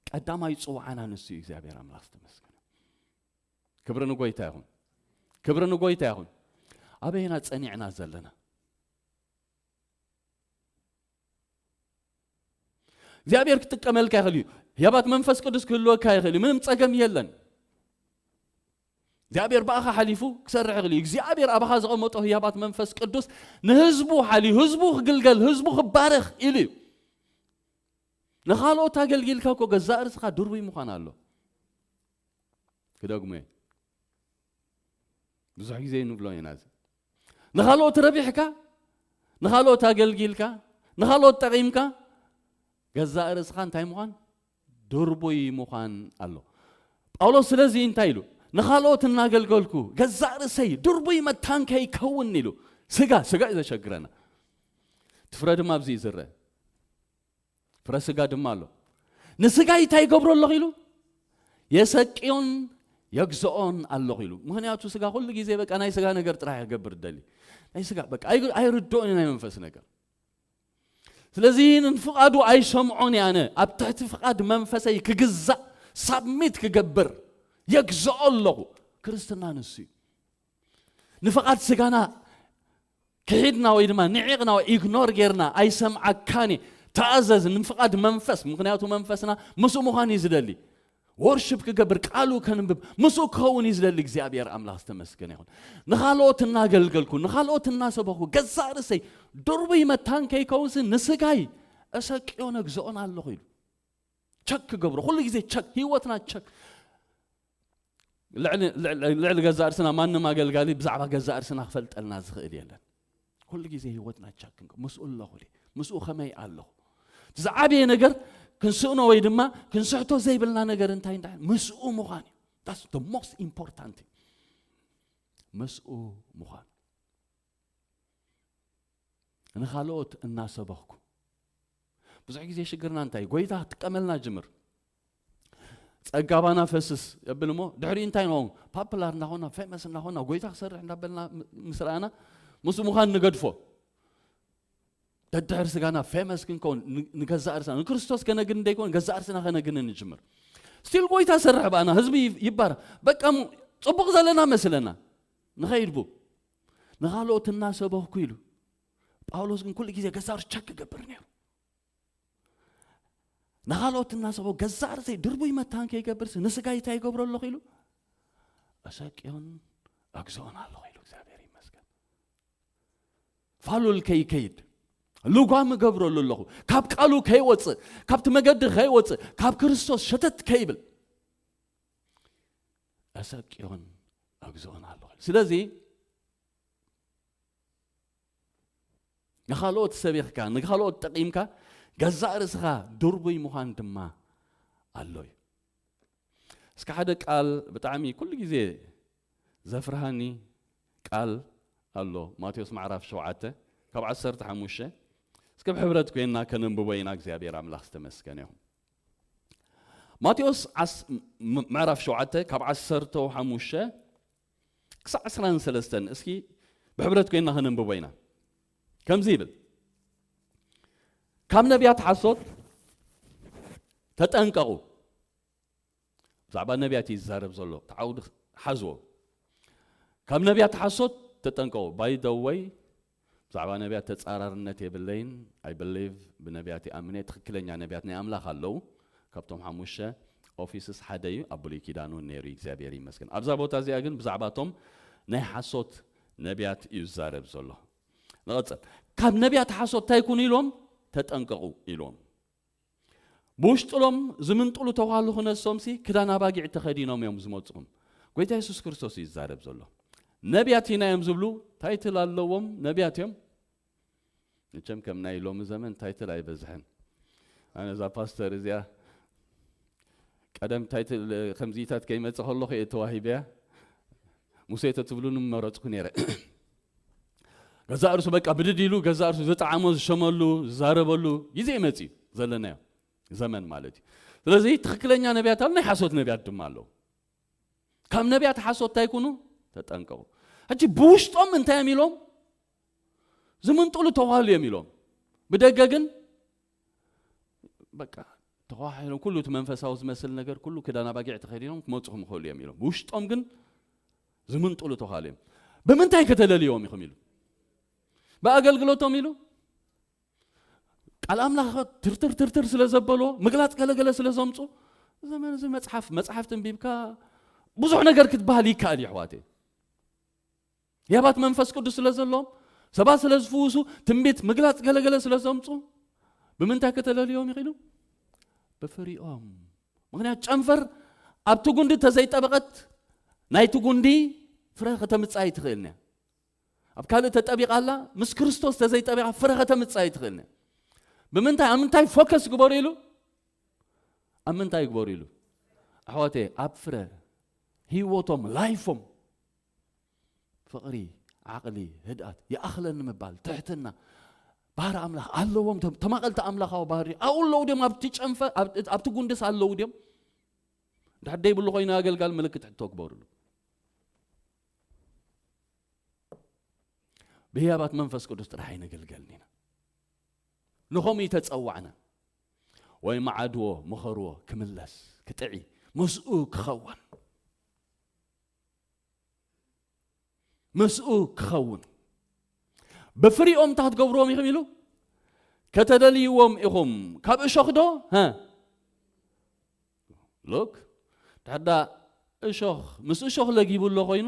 ቀዳማይ ጽዋዓና ንሱ እዩ። እግዚኣብሔር ኣምላኽ ዝተመስገነ። ክብሪ ንጎይታ ይኹን። ክብሪ ንጎይታ ይኹን። ኣበየና ጸኒዕና ዘለና? እግዚኣብሔር ክጥቀመልካ ይኽእል እዩ። ህያባት መንፈስ ቅዱስ ክህልወካ ይኽእል እዩ። ምንም ጸገም የለን። እግዚኣብሔር ብኣኻ ሓሊፉ ክሰርሕ ይኽእል እዩ። እግዚኣብሔር ኣባኻ ዘቐመጦ ህያባት መንፈስ ቅዱስ ንህዝቡ ሓልዩ፣ ህዝቡ ክግልገል፣ ህዝቡ ክባረኽ ኢሉ እዩ። ንኻልኦት ኣገልጊልካ እኮ ገዛእ ርእስኻ ድሩይ ምዃን ኣሎ። ክደግሞ እየ። ብዙሕ ግዜ ንብሎ ኢና እዚ። ንኻልኦት ረቢሕካ፣ ንኻልኦት ኣገልጊልካ፣ ንኻልኦት ጠቒምካ፣ ገዛእ ርእስኻ እንታይ ምዃን? ድርቡይ ምዃን ኣሎ። ጳውሎስ ስለዚ እንታይ ኢሉ? ንኻልኦት እናገልገልኩ፣ ገዛእ ርእሰይ ድርቡይ መታን ከይከውን ኢሉ። ስጋ፣ ስጋ እዩ ዘሸግረና። እቲ ፍረ ድማ ኣብዚ እዩ ዝረአ። ፍረ ስጋ ድማ ኣሎ። ንስጋይ እንታይ ይገብሮ ኣለኹ ኢሉ? የሰቅዮን የግዝኦን ኣለኹ ኢሉ። ምኽንያቱ ስጋ ኩሉ ግዜ በቃ ናይ ስጋ ነገር ጥራሕ ይገብር ደሊ። ናይ ስጋ በቃ ኣይ-፣ ኣይርድኦን እዩ ናይ መንፈስ ነገር። ስለዚ ንፍቓዱ ኣይሰምዖን እየ ኣነ። ኣብ ትሕቲ ፍቓድ መንፈሰይ ክግዛእ፣ ሳብሚት ክገብር የግዝኦ ኣለኹ። ክርስትና ንሱ እዩ። ንፍቓድ ስጋና ክሒድና ወይ ድማ ንዒቕና ወይ ኢግኖር ጌርና ኣይሰምዓካን እየ፣ ተኣዘዝ፣ ንፍቓድ መንፈስ፣ ምኽንያቱ መንፈስና ምስኡ ምዃን እዩ ዝደሊ። ወርሽፕ ክገብር፣ ቃሉ ከንብብ፣ ምስኡ ክኸውን እዩ ዝደሊ። እግዚኣብሔር ኣምላኽ ዝተመስገነ ይኹን። ንኻልኦት እናገልገልኩ፣ ንኻልኦት እናሰበኹ፣ ገዛእ ርእሰይ ድርቡይ መታን ከይከውንሲ ንስጋይ እሰቅዮን እግዝኦን ኣለኹ ኢሉ። ቸክ ክገብሮ፣ ኩሉ ግዜ ቸክ፣ ህይወትና ቸክ። ልዕሊ፣ ልዕሊ፣ ልዕሊ ገዛእ ርእስና ማንም ኣገልጋሊ ብዛዕባ ገዛእ ርእስና ክፈልጠልና ዝኽእል የለን። ኩሉ ግዜ ህይወትና ቸክ ክንከ-፣ ምስኡ ኣለኹ ድየ? ምስኡ ከመይ ኣለኹ? እቲ ዝዓበየ ነገር ክንስእኖ ወይ ድማ ክንስሕቶ ዘይብልና ነገር እንታይ እንዳ-፣ ምስኡ ምዃን እዩ። That's the most important thing። ምስኡ ምዃን። ንኻልኦት እናሰበኽኩ። ብዙሕ ግዜ ሽግርና እንታይ? ጎይታ ክጥቀመልና ጅምር። ጸጋ ባና ፈስስ የብል እሞ፣ ድሕሪ እንታይ ንኸውን? ፓፕላር እናኾና፣ ፌመስ እናኾና፣ ጎይታ ክሰርሕ እንዳበልና ም-፣ ምስ ረኣና፣ ምስኡ ምዃን ንገድፎ። ደድሕሪ ስጋና ፌመስ ክንከውን፣ ን-፣ ንገዛእ ርእስና፣ ንክርስቶስ ከነግን እንደይኮን፣ ገዛእ ርእስና ከነግን ንጅምር። ስቲል ጎይታ ሰርሕ ባና፣ ህዝቢ ይ-፣ ይባረኽ። በቃ ም-፣ ጽቡቕ ዘለና መስለና። ንኸይድ ቡ። ንኻልኦት እናሰበኽኩ ኢሉ። ጳውሎስ ግን ኩሉ ግዜ ገዛእ ርእሱ ቸክ ይገብር ነይሩ። ንኻልኦት እናሰበኹ ገዛእ ርእሰይ ድርቡይ መታን ከይገብርስ ንስጋይ እንታይ ይገብሮ ኣለኹ ኢሉ? እሰቅዮን እግዝኦን ኣለኹ ኢሉ። እግዚኣብሔር ይመስገን። ፋሉል ከይከይድ፣ ልጓም እገብረሉ ኣለኹ። ካብ ቃሉ ከይወጽእ፣ ካብቲ መገዲ ከይወጽእ፣ ካብ ክርስቶስ ሸተት ከይብል፣ እሰቅዮን እግዝኦን ኣለኹ ኢሉ። ስለዚ ንኻልኦት ሰቢኽካ፣ ንኻልኦት ጠቒምካ፣ ገዛእ ርእስኻ ድርቡይ ምዃን ድማ ኣሎ እዩ። እስከ ሓደ ቃል ብጣዕሚ ኩሉ ግዜ ዘፍርሃኒ ቃል ኣሎ። ማቴዎስ ምዕራፍ ሸውዓተ ካብ ዓሰርተ ሓሙሽተ። እስከ ብሕብረት ኮይንና ከነንብቦ ኢና። እግዚኣብሔር ኣምላኽ ዝተመስገነ ይኹን። ማቴዎስ ዓስ-፣ ም-፣ ምዕራፍ ሸውዓተ ካብ ዓሰርተ ሓሙሽተ ክሳዕ ዕስራን ሰለስተን እስኪ ብሕብረት ኮይንና ከነንብቦ ኢና። ከምዚ ይብል፣ ካብ ነቢያት ሓሶት ተጠንቀቑ። ብዛዕባ ነቢያት እዩ ዝዛረብ ዘሎ። እቲ ዓውዲ ሓዝዎ። ካብ ነቢያት ሓሶት ተጠንቀቑ። By the way፣ ብዛዕባ ነቢያት ተጻራርነት የብለይን። I believe ብነቢያት ይኣምን እየ። ትኽክለኛ ነቢያት ናይ ኣምላኽ ኣለዉ። ካብቶም ሓሙሽተ ኦፊስስ ሓደ እዩ። ኣብ ብሉይ ኪዳን እውን ነይሩ እዩ። እግዚኣብሔር ይመስገን። ኣብዛ ቦታ እዚኣ ግን ብዛዕባቶም ናይ ሓሶት ነቢያት እዩ ዝዛረብ ዘሎ። ንቐጽል። ካብ ነቢያት ሓሶት እንታይ ኩኑ ኢልዎም? ተጠንቀቑ ኢልዎም። ብውሽጥሎም ዝምንጥሉ ተዋህሉ ክነሶምሲ ክዳን ኣባጊዕ ተኸዲኖም እዮም ዝመጽኹም። ጎይታ የሱስ ክርስቶስ እዩ ዝዛረብ ዘሎ። ነቢያት ኢና እዮም ዝብሉ፣ ታይትል ኣለዎም፣ ነቢያት እዮም። መቸም ከም ናይ ሎሚ ዘመን ታይትል ኣይበዝሕን። ኣነ እዛ ፓስተር እዚኣ ቀደም ታይትል ከምዚታት ከይመጽእ ከለኹ እየ ተዋሂበያ። ሙሴ ተትብሉኒ ምመረጽኩ ነይረ። ገዛእ ርእሱ በቃ ብድድ ኢሉ፣ ገዛእ ርእሱ ዝጠዓሞ ዝሸመሉ፣ ዝዛረበሉ ግዜ ይመጽእ እዩ ዘለናዮ ዘመን ማለት እዩ። ስለዚ ትኽክለኛ ነቢያት ኣሎ፣ ናይ ሓሶት ነቢያት ድማ ኣለዉ። ካብ ነቢያት ሓሶት እንታይ ኩኑ? ተጠንቀቑ። ሕጂ ብውሽጦም እንታይ እዮም ኢሎም? ዝምንጥሉ ተዋህሉ እዮም ኢሎም። ብደገ ግን በቃ ተዋሂሎም ኩሉ እቲ መንፈሳዊ ዝመስል ነገር ኩሉ ክዳን ኣባጊዕ ተኸዲኖም ክመጹኹም ይኽእሉ እዮም ኢሎም። ብውሽጦም ግን ዝምንጥሉ ተዋህሉ እዮም። ብምንታይ ከተለልዮም ኢኹም ኢሉ? ብኣገልግሎቶም ኢሉ? ቃል ኣምላኽ ትርትር ትርትር ስለ ዘበሎ፣ ምግላጽ ገለገለ ስለ ዘምጹ፣ ዘመን እዚ መጽሓፍ፣ መጽሓፍ ተንቢብካ ብዙሕ ነገር ክትበሃል ይከኣል እዩ ኣሕዋተይ። ህያባት መንፈስ ቅዱስ ስለ ዘለዎም፣ ሰባት ስለ ዝፍውሱ፣ ትንቢት ምግላጽ ገለገለ ስለ ዘምጹ፣ ብምንታይ ከተለልዮም ኢኺሉ? ብፍሪኦም። ምኽንያቱ ጨንፈር ኣብቲ ጉንዲ ተዘይጠበቐት ናይቲ ጉንዲ ፍረ ከተምጽእ ኣይትኽእልን እያ። ኣብ ካልእ ተጠቢቓ ኣላ፣ ምስ ክርስቶስ ተዘይጠቢቓ ፍረ ከተምጽእ ኣይትኽእልን እያ። ብምንታይ፣ ኣብ ምንታይ ፎከስ ግበሩ ኢሉ? ኣብ ምንታይ ግበሩ ኢሉ? ኣሕዋተይ፣ ኣብ ፍረ ህይወቶም፣ ላይፎም፣ ፍቕሪ፣ ዓቕሊ፣ ህድኣት፣ ይኣኽለኒ ምባል፣ ትሕትና፣ ባህሪ ኣምላኽ ኣለዎም። ተም-፣ ተማቐልቲ ኣምላኻዊ ባህሪ ኣብኡ ኣለዉ ድዮም? ኣብቲ ጨንፈ-፣ ኣብ-፣ ኣብቲ ጉንድስ ኣለዉ ድዮም? እንድሕር ደይብሉ ኮይኑ ኣገልጋል ምልክት ሕቶ ግበሩሉ። ብህያባት መንፈስ ቅዱስ ጥራሕ ኣይነገልገልን ኢና። ንኸምኡ ተጸዋዕና። ወይ መዓድዎ፣ ምኸርዎ፣ ክምለስ፣ ክጥዒ፣ ምስኡ ክኸውን። ምስኡ ክኸውን። ብፍሪኦም እንታይ ክትገብርዎም ኢኹም ኢሉ? ከተደልይዎም ኢኹም። ካብ እሾኽ ዶ? ሀ? ሉክ፣ ድሕር ዳ እሾኽ፣ ምስ እሾኽ ለጊቡ ኣሎ ኮይኑ፣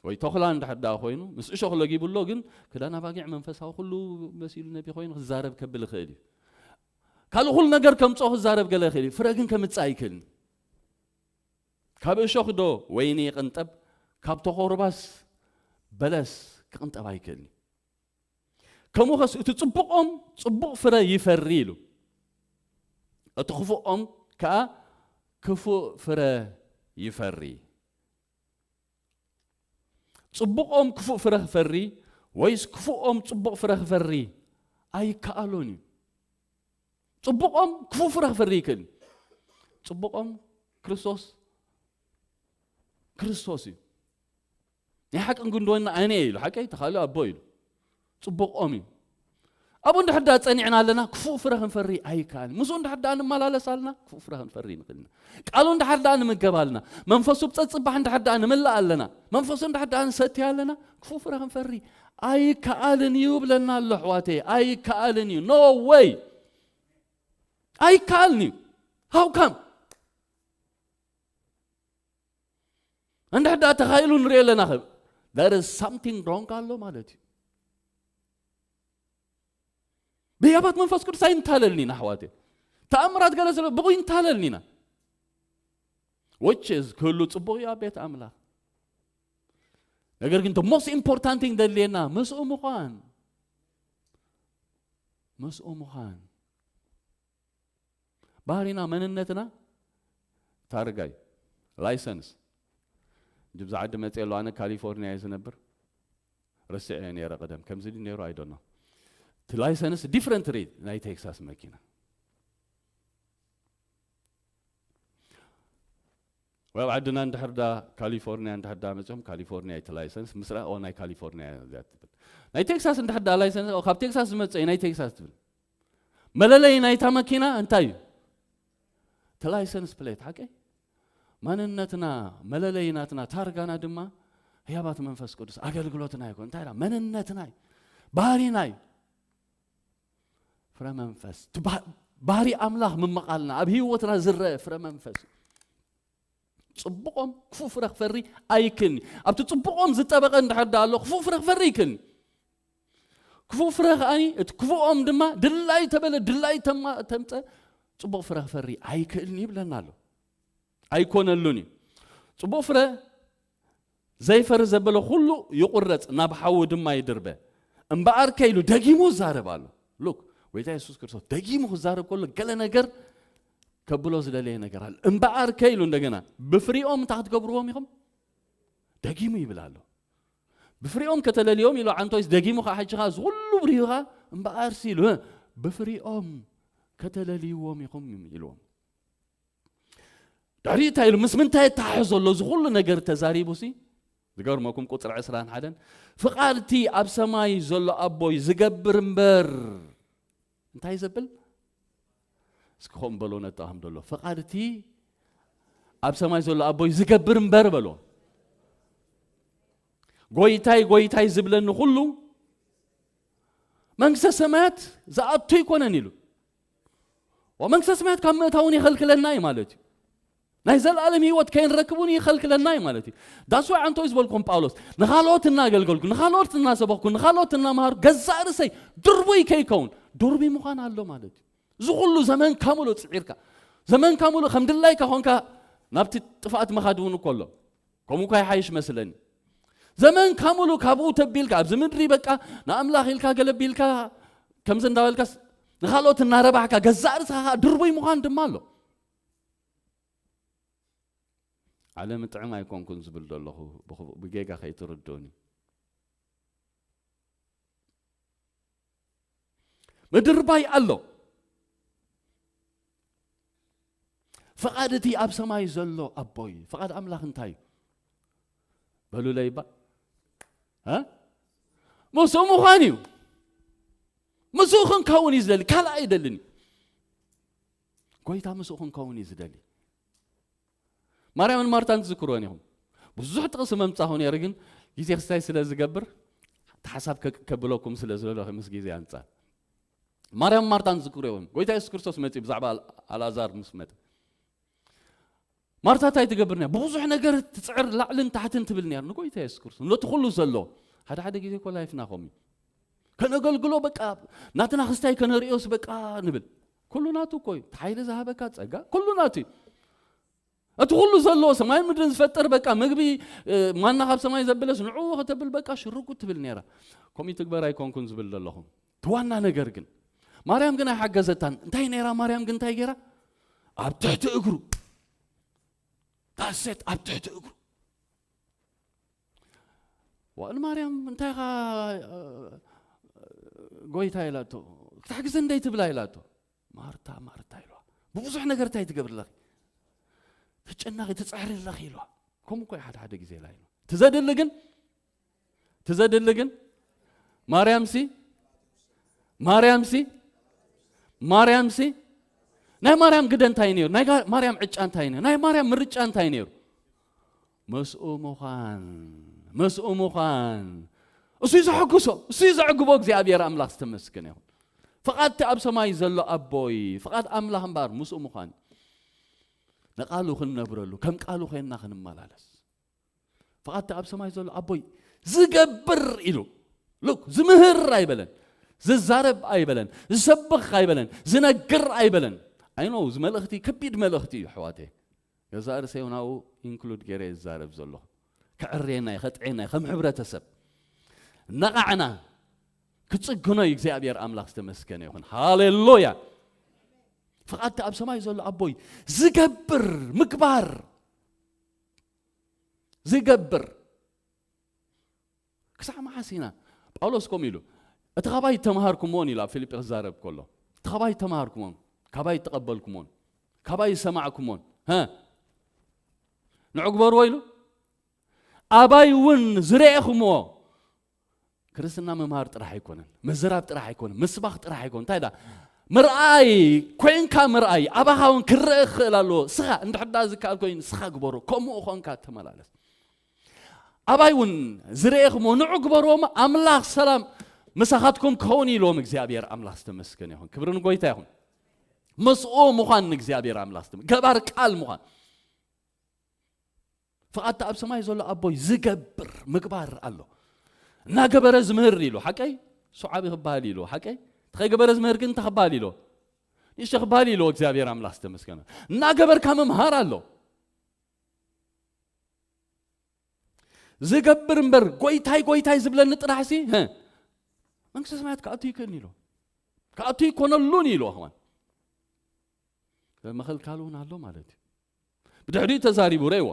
ወይ ተኹላ እንድሕር ዳ ኮይኑ፣ ምስ እሾኽ ለጊቡ ኣሎ፣ ግን ክዳን ኣባጊዕ መንፈሳዊ ኩሉ መሲሉ ነቢ ኮይኑ ክዛረብ ከብል ይኽእል እዩ። ካልእ ኩሉ ነገር ከምጽኦ ክዛረብ ገለ ይኽእል እዩ። ፍረ ግን ከምጽእ ኣይክእልን። ካብ እሾኽ ዶ ወይኒ ይቕንጠብ፣ ካብ ተኾርባስ በለስ ክቕንጠብ ኣይክእልን እዩ። ከምኡ ኸስ እቲ ጽቡቕ ኦም ጽቡቕ ፍረ ይፈሪ ኢሉ፣ እቲ ክፉእ ኦም ከኣ ክፉእ ፍረ ይፈሪ። ጽቡቕ ኦም ክፉእ ፍረ ክፈሪ ወይስ ክፉእ ኦም ጽቡቕ ፍረ ክፈሪ? ኣይከኣሎን እዩ። ጽቡቕ ኦም ክፉእ ፍረ ክፈሪ ይክእል። ጽቡቕ ኦም ክርስቶስ፣ ክርስቶስ እዩ። ናይ ሓቂ ክንዲ ወይና ኣነ እየ ኢሉ፣ ሓቀይ ተኻልኡ ኣቦ ኢሉ። ጽቡቕ ኦም እዩ። ኣብኡ እንድሕር ደኣ ጸኒዕና ኣለና፣ ክፉእ ፍረ ክንፈሪ ኣይከኣልን። ምስኡ እንድሕር ደኣ ንመላለስ ኣለና፣ ክፉእ ፍረ ክንፈሪ ንኽእል ኢና። ቃሉ እንድሕር ደኣ ንምገብ ኣለና፣ መንፈሱ ብጸጽባሕ እንድሕር ደኣ ንምላእ ኣለና፣ መንፈሱ እንድሕር ደኣ ንሰትይ ኣለና፣ ክፉእ ፍረ ክንፈሪ ኣይከኣልን እዩ ብለና ኣሎ ኣሕዋተይ። ኣይከኣልን እዩ። No way። ኣይከኣልን እዩ። How come? እንድሕር ደኣ ተኻኢሉ ንሪኦ ኣለና፣ ከ-፣ there is something wrong ኣሎ ማለት እዩ። ብህያባት መንፈስ ቅዱስ ኣይንታለልን ኢና ኣሕዋተይ። ተኣምራት ገለ ስለ ብቑ ይንታለልን ኢና። Which is ክህሉ ጽቡቕ እዩ ኣብ ቤት ኣምላኽ። ነገር ግን the most important thing ዘድልየና ምስኡ ምዃን። ምስኡ ምዃን። ባህሪና፣ መንነትና ታርጋ እዩ፣ ላይሰንስ። እንጂ ብዛ ዓዲ መፅእ ኣለዉ፣ ኣነ ካሊፎርኒያ እየ ዝነብር። ረሲዐ ነይረ ቀደም። ከምዚ ድዩ ነይሩ? ኣይዶኖ። እቲ ላይሰንስ ዲፍረንት ሬት ናይ ቴክሳስ መኪና። ወይ ኣብ ዓድና እንድሕር ዳ ካሊፎርኒያ እንድሕር ዳ መፅኦም፣ ካሊፎርኒያ እቲ ላይሰንስ ምስ ረኣ፣ "ኦ፣ ናይ ካሊፎርኒያ እያ እዚኣ" ትብል። ናይ ቴክሳስ እንድሕር ዳ ላይሰንስ፣ "ኦ፣ ካብ ቴክሳስ ዝመፀ እዩ፣ ናይ ቴክሳስ" ትብል። መለለይ ናይታ መኪና እንታይ እዩ? እቲ ላይሰንስ ፕሌት፣ ሓቀይ? መንነትና፣ መለለይ ናትና፣ ታርጋና ድማ ህያባት መንፈስ ቅዱስ፣ ኣገልግሎትና ይኮን። እንታይ ኢላ? መንነትና እዩ። ባህሪና እዩ። ፍረ መንፈስ። እቲ ባ-፣ ባህሪ ኣምላኽ ምምቓልና፣ ኣብ ህይወትና ዝረአ ፍረ መንፈስ እዩ። ጽቡቕ ኦም ክፉእ ፍረ ክፈሪ ኣይክእልኒ። ኣብቲ ጽቡቕ ኦም ዝጠበቐ እንድሕር ደኣ ኣሎ፣ ክፉእ ፍረ ክፈሪ ይክእልኒ። ክፉእ ፍረ ከኣኒ፣ እቲ ክፉእ ኦም ድማ ድላይ ተበለ፣ ድላይ ተማ-፣ ተምጸ፣ ጽቡቕ ፍረ ክፈሪ ኣይክእልኒ ይብለና ኣሎ። ኣይኮነሉን እዩ። ጽቡቕ ፍረ ዘይፈሪ ዘበለ ኩሉ ይቑረጽ፣ ናብ ሓዊ ድማ ይድርበ። እምበኣርከ ኢሉ ደጊሙ ይዛረብ ኣሎ። ሉክ፣ ጎይታ የሱስ ክርስቶስ ደጊሙ ክዛረብ ከሎ ገለ ነገር ከብሎ ዝደለየ ነገር ኣሎ። እምበኣርከ ኢሉ እንደገና፣ "ብፍሪኦም እንታይ ክትገብርዎም ኢኹም?" ደጊሙ ይብል ኣሎ። "ብፍሪኦም ከተለልዮም" ኢሉ ዓንቶይስ፣ ደጊሙ ኸዓ ሕጂ ኸዓ እዚ ኩሉ ብሪህኻ፣ "እምበኣርሲ" ኢሉ፣ "ብፍሪኦም ከተለልይዎም ኢኹም" ኢልዎም። ድሕሪ እንታይ ኢሉ፣ ምስ ምንታይ የተሓሕዞ ኣሎ እዚ ኩሉ ነገር ተዛሪቡ ሲ? ዝገርመኩም፣ ቁጽሪ ዕስራን ሓደን፣ "ፍቓድ እቲ ኣብ ሰማይ ዘሎ ኣቦይ ዝገብር እምበር" እንታይ ዘብል? እስኪ ኸም በሎ ነጣ ከም ዘሎ፣ "ፍቓድ እቲ ኣብ ሰማይ ዘሎ ኣቦይ ዝገብር እምበር" በሎ። "ጎይታይ፣ ጎይታይ ዝብለኒ ኩሉ መንግስተ ሰማያት ዝኣቱ ኣይኮነን" ኢሉ። ወመንግስተ ሰማያት ካብ ምእታውን ይኸልክለና እዩ ማለት እዩ። ናይ ዘለኣለም ህይወት ከይንረክብ እውን ይኸልክለና እዩ ማለት እዩ። ዳስ ዋይ ዓንቶይ ዝበልኩም ጳውሎስ፣ "ንኻልኦት እናገልገልኩ፣ ንኻልኦት እናሰበኽኩ፣ ንኻልኦት እናምሃርኩ፣ ገዛእ ርእሰይ ድርቡይ ከይከውን" ድርቡይ ምዃን ኣሎ ማለት እዩ። እዚ ኩሉ ዘመንካ ሙሉእ ጽዒርካ፣ ዘመንካ ሙሉእ ከም ድላይካ ኾንካ ናብቲ ጥፍኣት ምኻድ እውን እኮ ኣሎ። ከምኡ እኳ ይሓይሽ መስለኒ። ዘመንካ ሙሉእ ካብኡ ተቢልካ፣ ኣብዚ ምድሪ በቃ ንኣምላኽ ኢልካ ገለቢልካ፣ ከምዚ እንዳበልካስ ንኻልኦት እናረባሕካ፣ ገዛእ ርእስኻ ኸኣ ድርቡይ ምዃን ድማ ኣሎ። ዓለም ጥዕም ኣይኮንኩን ዝብል ዘለኹ ብኹ-፣ ብጌጋ ከይትርድኡኒ። ምድርባይ ኣሎ። ፍቓድ እቲ ኣብ ሰማይ ዘሎ ኣቦይ፣ ፍቓድ ኣምላኽ እንታይ እዩ? በሉለይ እባ። እ? ምስኡ ምዃን እዩ። ምስኡ ክንከውን እዩ ዝደሊ፣ ካልእ ኣይደልን እዩ። ጎይታ ምስኡ ክንከውን እዩ ዝደሊ። ማርያምን ማርታን ትዝክርወን ኢኹም። ብዙሕ ጥቕሲ መምጻኹ ነይሩ፣ ግን ግዜ ክስታይ ስለ ዝገብር፣ እቲ ሓሳብ ከ-፣ ከብለኩም ስለ ዝደለኹ ምስ ግዜ ኣንጻር። ማርያምን ማርታን ትዝክርዎ ኢኹም። ጎይታ የሱስ ክርስቶስ መጺኡ ብዛዕባ ኣል-፣ ኣልኣዛር ምስ መጸ። ማርታ እንታይ ትገብር ነያ? ብብዙሕ ነገር ትጽዕር፣ ላዕልን ታሕትን ትብል ነይራ ንጎይታ የሱስ ክርስቶስ። ነቲ ኩሉ ዘሎ፣ ሓደ ሓደ ግዜ እኮ ላይፍና ከምኡ እዩ። ከነገልግሎ በቃ፣ ናትና ክስታይ ከነርእዮስ በቃ ንብል። ኩሉ ናቱ እኮ እዩ። እቲ ሓይሊ ዝሃበካ ጸጋ፣ ኩሉ ናቱ እዩ። እቲ ኩሉ ዘለዎ ሰማይን ምድርን ዝፈጥር በቃ ምግቢ፣ እ፣ ማና ካብ ሰማይ ዘብለስ ንዕኡ ከተብል በቃ ሽርጉ ትብል ነይራ። ከምኡ ትግበር ኣይኮንኩን ዝብል ዘለኹ። እቲ ዋና ነገር ግን ማርያም ግን ኣይሓገዘታን። እንታይ ነይራ ማርያም ግን እንታይ ገይራ? ኣብ ትሕቲ እግሩ። ዳሴት ኣብ ትሕቲ እግሩ። ዋእል ማርያም እንታይ ኢኻ፣ እ፣ ጎይታ ኢላቶ? ክትሕግዘ እንደይ ትብላ ኢላቶ። ማርታ፣ ማርታ ኢልዋ። ብብዙሕ ነገር እንታይ ትገብሪ ኣለኺ? ትጨነኺ፣ ትጽዕሪ ኣለኺ ኢልዋ። ከምኡ እኮ እዩ ሓደ ሓደ ግዜ ኢላ ኢልዋ። ትዘድሊ ግን፣ ትዘድሊ ግን፣ ማርያምሲ፣ ማርያምሲ፣ ማርያምሲ፣ ናይ ማርያም ግደ እንታይ ነይሩ? ናይ ጋ-፣ ማርያም ዕጫ እንታይ ነይሩ? ናይ ማርያም ምርጫ እንታይ ነይሩ? ምስኡ ምዃን፣ ምስኡ ምዃን። እሱ እዩ ዘሐጉሶ፣ እሱ እዩ ዘዕግቦ። እግዚኣብሔር ኣምላኽ ዝተመስገነ ይኹን። ፍቓድ እቲ ኣብ ሰማይ ዘሎ ኣቦይ፣ ፍቓድ ኣምላኽ እምበኣር ምስኡ ምዃን። ንቓሉ ክንነብረሉ፣ ከም ቃሉ ኮይንና ክንመላለስ። ፍቓድ እቲ ኣብ ሰማይ ዘሎ ኣቦይ ዝገብር ኢሉ። ሉክ፣ ዝምህር ኣይበለን፣ ዝዛረብ ኣይበለን፣ ዝሰብኽ ኣይበለን፣ ዝነግር ኣይበለን። ኣይ ኖ፣ እዚ መልእኽቲ ከቢድ መልእኽቲ እዩ፣ ኣሕዋተይ። ገዛእ ርእሰይ እውን ኣብኡ ኢንክሉድ ገይረ እየ ዝዛረብ ዘለኹ። ከዕርየና እዩ፣ ከጥዕየና እዩ፣ ከም ሕብረተሰብ። ነቓዕና፣ ክጽግኖ እዩ እግዚኣብሔር ኣምላኽ ዝተመስገነ ይኹን። ሃሌሉያ። ፍቓድቲ ኣብ ሰማይ ዘሎ ኣቦይ ዝገብር ምግባር፣ ዝገብር። ክሳዕ መዓስ ኢና? ጳውሎስ ከምኡ ኢሉ፣ እቲ ካባይ ተማሃርኩሞን ኢሉ ኣብ ፊልጲ ክዛረብ ከሎ፣ እቲ ካባይ ተማሃርኩሞን፣ ካባይ ተቐበልኩሞን፣ ካባይ ዝሰማዕኩሞን፣ ሀ፣ ንዑ ግበርዎ ኢሉ፣ ኣባይ እውን ዝረኤኹምዎ። ክርስትና ምምሃር ጥራሕ ኣይኮነን፣ ምዝራብ ጥራሕ ኣይኮነን፣ ምስባኽ ጥራሕ ኣይኮነን። እንታይ ዳ ምርኣይ ኮይንካ፣ ምርኣይ ኣባኻ እውን ክረአ ክኽእል ኣለዎ። ስኻ እንድሕዳ ዝከኣል ኮይኑ ስኻ ግበሮ፣ ከምኡ ኾንካ ተመላለስ። ኣባይ እውን ዝረኤኹሞ ንዑ ግበርዎም፣ ኣምላኽ ሰላም ምሳኻትኩም ክኸውን ኢልዎም። እግዚኣብሔር ኣምላኽ ዝተመስገነ ይኹን፣ ክብሪ ንጎይታ ይኹን። ምስኡ ምዃን ንእግዚኣብሔር ኣምላኽ ዝተመ-፣ ገባር ቃል ምዃን። ፍቓድቲ ኣብ ሰማይ ዘሎ ኣቦይ ዝገብር ምግባር ኣሎ። እናገበረ ዝምህር ኢሉ ሓቀይ፣ ሱዓቢ ክበሃል ኢሉ ሓቀይ፣ ተኸይገበረ ዝምህር ግን እንታይ ክበሃል ኢሉ? ንእሽቶ ክበሃል ኢሉ። እግዚኣብሔር ኣምላኽ ዝተመስገነ። እናገበርካ ምምሃር ኣሎ። ዝገብር እምበር ጎይታይ ጎይታይ ዝብለኒ ጥራሕ ሲ፣ ሀ፣ መንግስተ ሰማያት ክኣቱ ይክእልን ኢሉ። ክኣቱ ይኮነሉን ኢሉ። ኣኽዋን፣ መኸልካል እውን ኣሎ ማለት እዩ። ብድሕሪኡ ተዛሪቡ ረእዎ።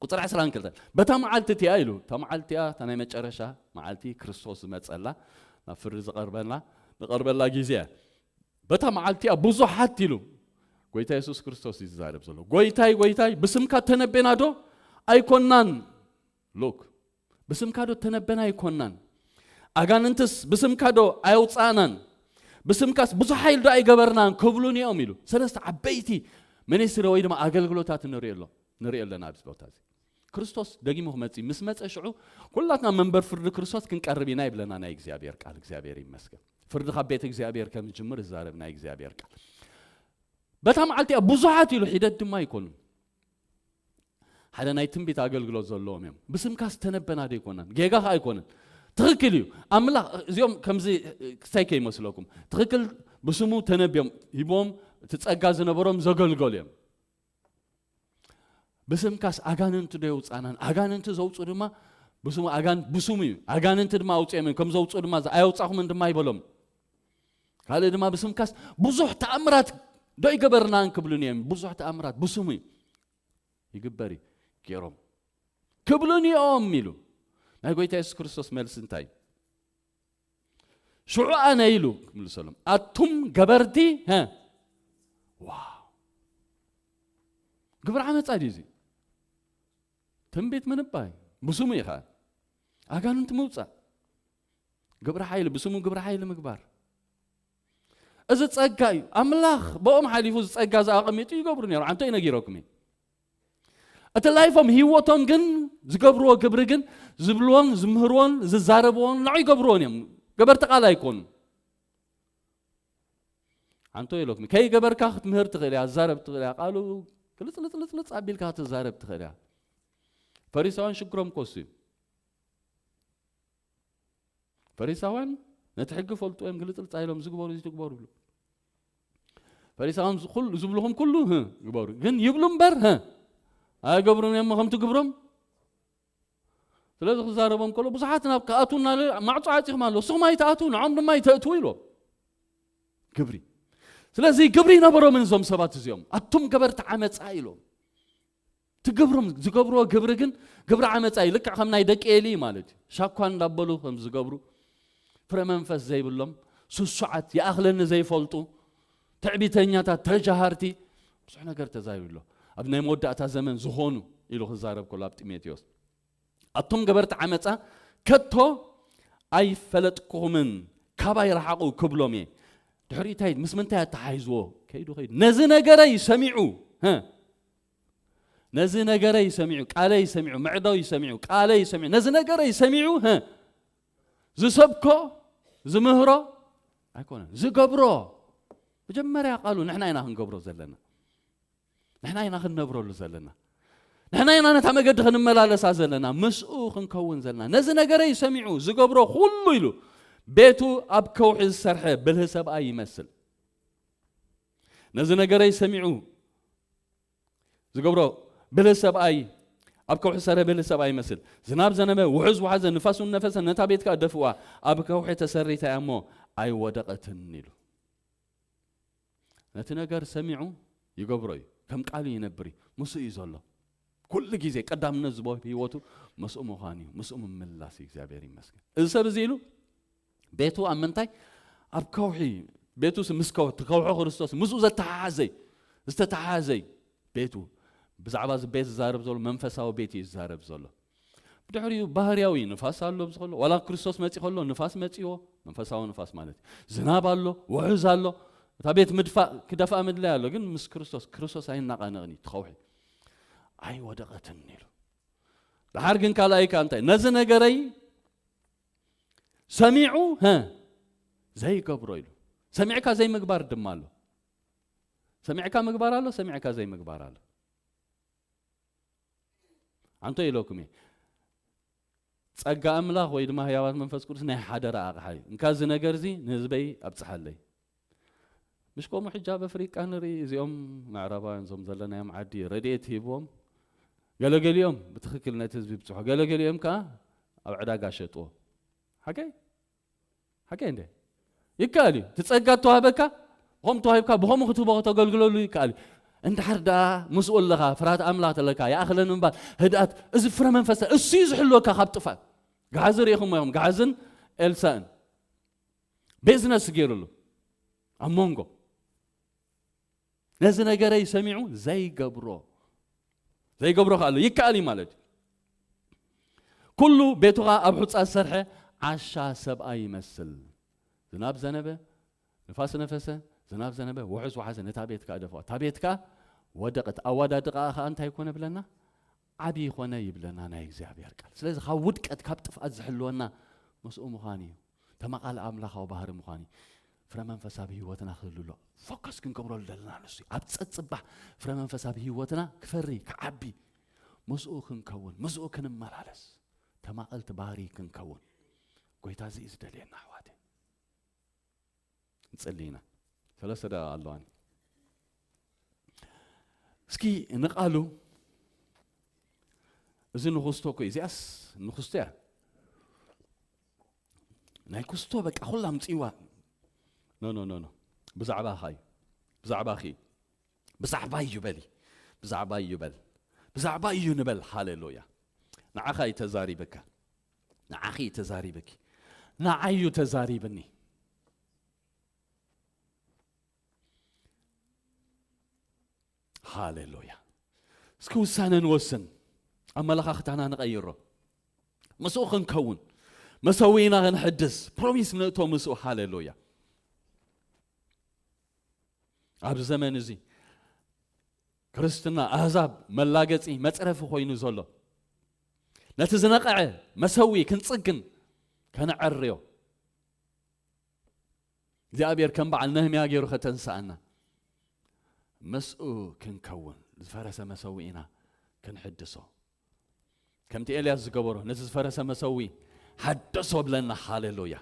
ቁፅሪ ዕስራን ክልተን፣ በታ መዓልቲ እቲኣ ኢሉ፣ እታ መዓልቲ እቲኣ፣ እታ ናይ መጨረሻ መዓልቲ ክርስቶስ ዝመፀላ፣ ናብ ፍርዲ ዝቐርበላ፣ ንቐርበላ ግዜ እያ። በታ መዓልቲ እቲኣ ብዙሓት ኢሉ፣ ጎይታ የሱስ ክርስቶስ እዩ ዝዛረብ ዘሎ። ጎይታይ፣ ጎይታይ፣ ብስምካ ተነቤና ዶ ኣይኮናን? ሉክ፣ ብስምካ ዶ ተነበና ኣይኮናን? ኣጋንንትስ ብስምካ ዶ ኣየውፃእናን? ብስምካስ ብዙሕ ሓይል ዶ ኣይገበርናን? ክብሉኒ እዮም ኢሉ። ሰለስተ ዓበይቲ ሚኒስትሪ ወይ ድማ ኣገልግሎታት ንሪኦ ኣሎ-፣ ንሪኦ ኣለና ኣብዚ ቦታ እዚ። ክርስቶስ ደጊሙ ክመጽእ ምስ መጸ ሽዑ ኩላትና መንበር ፍርዲ ክርስቶስ ክንቀርብ ኢና ይብለና ናይ እግዚኣብሔር ቃል። እግዚኣብሔር ይመስገን። ፍርዲ ካብ ቤት እግዚኣብሔር ከም ዝጅምር ዝዛረብ ናይ እግዚኣብሔር ቃል። በታ መዓልቲ እያ ብዙሓት ኢሉ ሒደት ድማ ኣይኮኑን። ሓደ ናይ ትንቢት ኣገልግሎት ዘለዎም እዮም። ብስምካ ዝተነበና ዶ ኣይኮናን? ጌጋ ኸኣ ኣይኮነን። ትኽክል እዩ። ኣምላኽ፣ እዚኦም ከምዚ ክስታይ ከይመስለኩም። ትኽክል፣ ብስሙ ተነብዮም፣ ሂቦም፣ እቲ ጸጋ ዝነበሮም ዘገልገሉ እዮም። ብስምካስ ኣጋንንቲ ዶ የውጻናን? ኣጋንንቲ ዘውጹ ድማ ብስሙ፣ ኣጋንንቲ ብስሙ እዩ። ኣጋንንቲ ድማ ኣውጺኦም እዮም። ከም ዘውጹ ድማ ኣየውጻኹምን ድማ ይበሎም። ካልእ ድማ ብስምካስ ብዙሕ ተኣምራት ዶ ኣይገበርናን ክብሉን እዮም። ብዙሕ ተኣምራት ብስሙ እዩ። ይግበር እዩ ገይሮም ክብሉን እዮም ኢሉ። ናይ ጎይታ የሱስ ክርስቶስ መልሲ እንታይ እዩ? ሽዑ ኣነ ኢሉ ክምልሰሎም፣ ኣቱም ገበርቲ፣ ሀ፣ ዋው፣ ግብሪ ዓመፃ ድዩ እዚ? ትንቢት ምንባይ፣ ብስሙ እዩ ኸዓ። ኣጋንንቲ ምውፃእ፣ ግብሪ ሓይሊ፣ ብስሙ ግብሪ ሓይሊ ምግባር። እዚ ጸጋ እዩ። ኣምላኽ ብኦም ሓሊፉ እዚ ጸጋ እዚ ኣቐሚጡ ይገብሩ ነይሩ። ኣንተ እዩ ነጊረኩም እዩ። እቲ ላይፎም፣ ህይወቶም ግን፣ ዝገብርዎ ግብሪ ግን፣ ዝብልዎን ዝምህርዎን ዝዛረብዎን ንዑ ይገብርዎን እዮም። ገበርቲ ቃል ኣይኮኑን። ኣንቶ ኢለኩም፣ ከይገበርካ ክትምህር ትኽእል እያ፣ ትዛረብ ትኽእል እያ፣ ቃሉ ግልጽ ልጽ ልጽ ልጽ ኣቢልካ ክትዛረብ ትኽእል እያ። ፈሪሳውያን ሽግሮም ኮሱ እዩ። ፈሪሳውያን ነቲ ሕጊ ፈልጡ እዮም፣ ግልጽ ልጽ ኢሎም ዝግበሩ ዝትግበሩ ይብሉ። ፈሪሳውያን ዝኹል-፣ ዝብልኹም ኩሉ፣ ህ፣ ግበሩ። ግን ይብሉ እምበር፣ ህ፣ ኣይገብሩን እዮም ከምቲ ግብሮም። ስለዚ ክዛረቦም ከሎ ብዙሓት ናብ ክኣትዉ እናለ ማዕጾ ዓጺኹም ኣሎ። ንስኹም ኣይትኣትዉ፣ ንዖም ድማ ኣይተእትዉ ኢሎም። ግብሪ። ስለዚ ግብሪ ይነበሮምን እዞም ሰባት እዚኦም። ኣቱም ገበርቲ ዓመጻ ኢሎም። ትገብሮም፣ ዝገብርዎ ግብሪ ግን ግብሪ ዓመጻ እዩ። ልክዕ ከም ናይ ደቂ ኤሊ ማለት እዩ። ሻኳ እንዳበሉ ከም ዝገብሩ፣ ፍረ መንፈስ ዘይብሎም፣ ስሱዓት፣ ይኣኽለኒ ዘይፈልጡ፣ ትዕቢተኛታት፣ ተጃሃርቲ፣ ብዙሕ ነገር ተዛሪቡ ኣሎ። ኣብ ናይ መወዳእታ ዘመን ዝኾኑ ኢሉ ክዛረብ ከሎ ኣብ ጢሞቴዎስ፣ ኣቱም ገበርቲ ዓመጻ ከቶ ኣይፈለጥኩኹምን፣ ካባይ ረሓቑ ክብሎም እየ። ድሕሪ እንታይ፣ ምስ ምንታይ ኣተሓሒዝዎ? ከይዱ፣ ከይዱ። ነዚ ነገረይ ሰሚዑ፣ ሀ፣ ነዚ ነገረይ ሰሚዑ፣ ቃለይ ሰሚዑ፣ ምዕዶይ ሰሚዑ፣ ቃለይ ሰሚዑ፣ ነዚ ነገረይ ሰሚዑ፣ ሀ፣ ዝሰብኮ፣ ዝምህሮ ኣይኮነን፣ ዝገብሮ። መጀመርያ ቃሉ ንሕና ኢና ክንገብሮ ዘለና። ንሕና ኢና ክንነብረሉ ዘለና። ንሕና ኢና ነታ መገዲ ክንመላለሳ ዘለና፣ ምስኡ ክንከውን ዘለና። ነዚ ነገረይ ሰሚዑ ዝገብሮ ኩሉ ኢሉ፣ ቤቱ ኣብ ከውሒ ዝሰርሐ ብልህ ሰብኣይ ይመስል። ነዚ ነገረይ ሰሚዑ ዝገብሮ ብልህ ሰብኣይ ኣብ ከውሒ ሰረበሊ ሰብኣይ ይመስል። ዝናብ ዘነበ፣ ውሑዝ ወሓዘ፣ ንፋስ እውን ነፈሰ፣ ነታ ቤት ከኣ ደፍዋ፣ ኣብ ከውሒ ተሰሪታ እያ እሞ ኣይወደቐትን ኢሉ። ነቲ ነገር ሰሚዑ ይገብሮ እዩ። ከም ቃሉ ይነብር እዩ። ምስኡ እዩ ዘሎ። ኩሉ ግዜ ቀዳምነት ዝቦ ህይወቱ ምስኡ ምዃን እዩ። ምስኡ ምምላስ እዩ። እግዚኣብሔር ይመስገን። እዚ ሰብ እዚ ኢሉ ቤቱ ኣብ ምንታይ? ኣብ ከውሒ። ቤቱ ስ-፣ ምስ ከው-፣ እቲ ከውሒ ክርስቶስ ምስኡ ዘተሓሓዘይ፣ ዝተተሓሓዘይ ቤቱ። ብዛዕባ እዚ ቤት ዝዛረብ ዘሎ መንፈሳዊ ቤት እዩ ዝዛረብ ዘሎ። ብድሕሪኡ ባህርያዊ ንፋስ ኣሎ ኣብዚ ከሎ፣ ዋላ ክርስቶስ መጺ ከሎ ንፋስ መጺዎ፣ መንፈሳዊ ንፋስ ማለት እዩ። ዝናብ ኣሎ፣ ውሑዝ ኣሎ። እታ ቤት ምድፋእ ክደፍኣ ምድላይ ኣሎ፣ ግን ምስ ክርስቶስ፣ ክርስቶስ ኣይናቓነቕን እዩ፣ እቲ ከውሒ ኣይወደቐትን ኢሉ። ደሓር ግን ካልኣይ ከኣ እንታይ? ነዚ ነገረይ ሰሚዑ፣ ሀ፣ ዘይገብሮ ኢሉ። ሰሚዕካ ዘይምግባር ድማ ኣሎ። ሰሚዕካ ምግባር ኣሎ፣ ሰሚዕካ ዘይምግባር ኣሎ። ኣንቶ ኢለኩም እየ። ጸጋ ኣምላኽ ወይ ድማ ህያባት መንፈስ ቅዱስ ናይ ሓደራ ኣቕሓ እዩ። እንካ እዚ ነገር እዚ ንህዝበይ ኣብጽሓለይ። ምሽ ከምኡ ሕጂ ኣብ ኣፍሪቃ ንርኢ፣ እዚኦም ምዕራባውያን እዞም ዘለናዮም ዓዲ ረድኤት ሂብዎም፣ ገለገሊኦም ብትኽክል ነቲ ህዝቢ ይብጽሖ፣ ገለገሊኦም ከኣ ኣብ ዕዳጋ ሸጥዎ። ሓቀይ? ሓቀይ እንደ? ይከኣል እዩ። እቲ ጸጋ እተዋህበካ፣ ብኸም ተዋሂብካ፣ ብኸምኡ ክትህቦ ከተገልግለሉ ይከኣል እዩ። እንድሕር ደኣ ምስኡ ኣለኻ፣ ፍርሃት ኣምላኽ ተለካ፣ ይኣኽለኒ ምባል፣ ህድኣት፣ እዚ ፍረ መንፈስ፣ እሱ እዩ ዝሕልወካ ካብ ጥፋት። ገሓዚ ርኢኹሞ ኢኹም፣ ገሓዝን ኤልሳእን። ቢዝነስ ገይሩሉ ኣብ መንጎ። ነዚ ነገረይ ሰሚዑ ዘይገብሮ፣ ዘይገብሮ ከኣ ኣሎ፣ ይከኣል እዩ ማለት እዩ። ኩሉ ቤቱ ኸኣ ኣብ ሑጻ ዝሰርሐ ዓሻ ሰብኣይ ይመስል። ዝናብ ዘነበ፣ ንፋስ ነፈሰ፣ ዝናብ ዘነበ፣ ውሑዝ ወሓዘ፣ ነታ ቤት ከኣ ደፍኣ። እታ ቤት ከኣ ወደቐት። ኣወዳድቓኣ ኸኣ እንታይ ኮነ ብለና? ዓብዪ ኮነ ይብለና ናይ እግዚኣብሔር ቃል። ስለዚ ካብ ውድቀት፣ ካብ ጥፍኣት ዝሕልወና ምስኡ ምዃን እዩ። ተማቓሊ ኣምላኻዊ ባህሪ ምዃን እዩ። ፍረ መንፈስ ኣብ ህይወትና ክህሉ ኣሎ። ፎከስ ክንገብረሉ ዘለና ንሱ እዩ። ኣብ ጸጽባሕ ፍረ መንፈስ ኣብ ህይወትና ክፈሪ፣ ክዓቢ፣ ምስኡ ክንከውን፣ ምስኡ ክንመላለስ፣ ተማቐልቲ ባህሪ ክንከውን፣ ጎይታ እዚ እዩ ዝደልየና፣ ኣሕዋተይ። ንጽሊ ኢና። ሰለስተ ደቂቕ ኣለዋኒ። እስኪ ንቓሉ፣ እዚ ንኹስቶ እኮ እዩ። እዚኣስ ንኹስቶ እያ። ናይ ኩስቶ በቃ ኩላ ኣምጽእዋ። ኖ፣ ኖ፣ ኖ፣ ኖ። ብዛዕባኻ እዩ። ብዛዕባኺ እዩ። ብዛዕባ እዩ በሊ። ብዛዕባ እዩ በል። ብዛዕባ እዩ ንበል። ሃሌሉያ። ንዓኻ እዩ ተዛሪብካ። ንዓኺ እዩ ተዛሪብኪ። ንዓይ እዩ ተዛሪብኒ። ሃሌሉያ። እስኪ ውሳነ ንወስን። ኣመለኻኽታና ንቐይሮ። ምስኡ ክንከውን። መሰዊና ክንሕድስ። ፕሮሚስ ንእቶ ምስኡ። ሃሌሉያ። ኣብዚ ዘመን እዚ ክርስትና ኣህዛብ መላገጺ መጽረፊ ኮይኑ ዘሎ። ነቲ ዝነቐዐ መሰዊ ክንጽግን ከነዐርዮ። እግዚኣብሔር ከም በዓል ነህምያ ገይሩ ከተንስኣና። ምስኡ ክንከውን ዝፈረሰ መሰዊእና ክንሕድሶ። ከምቲ ኤልያስ ዝገበሮ ነቲ ዝፈረሰ መሰዊ ሓደሶ ብለና። ሃሌሉያ።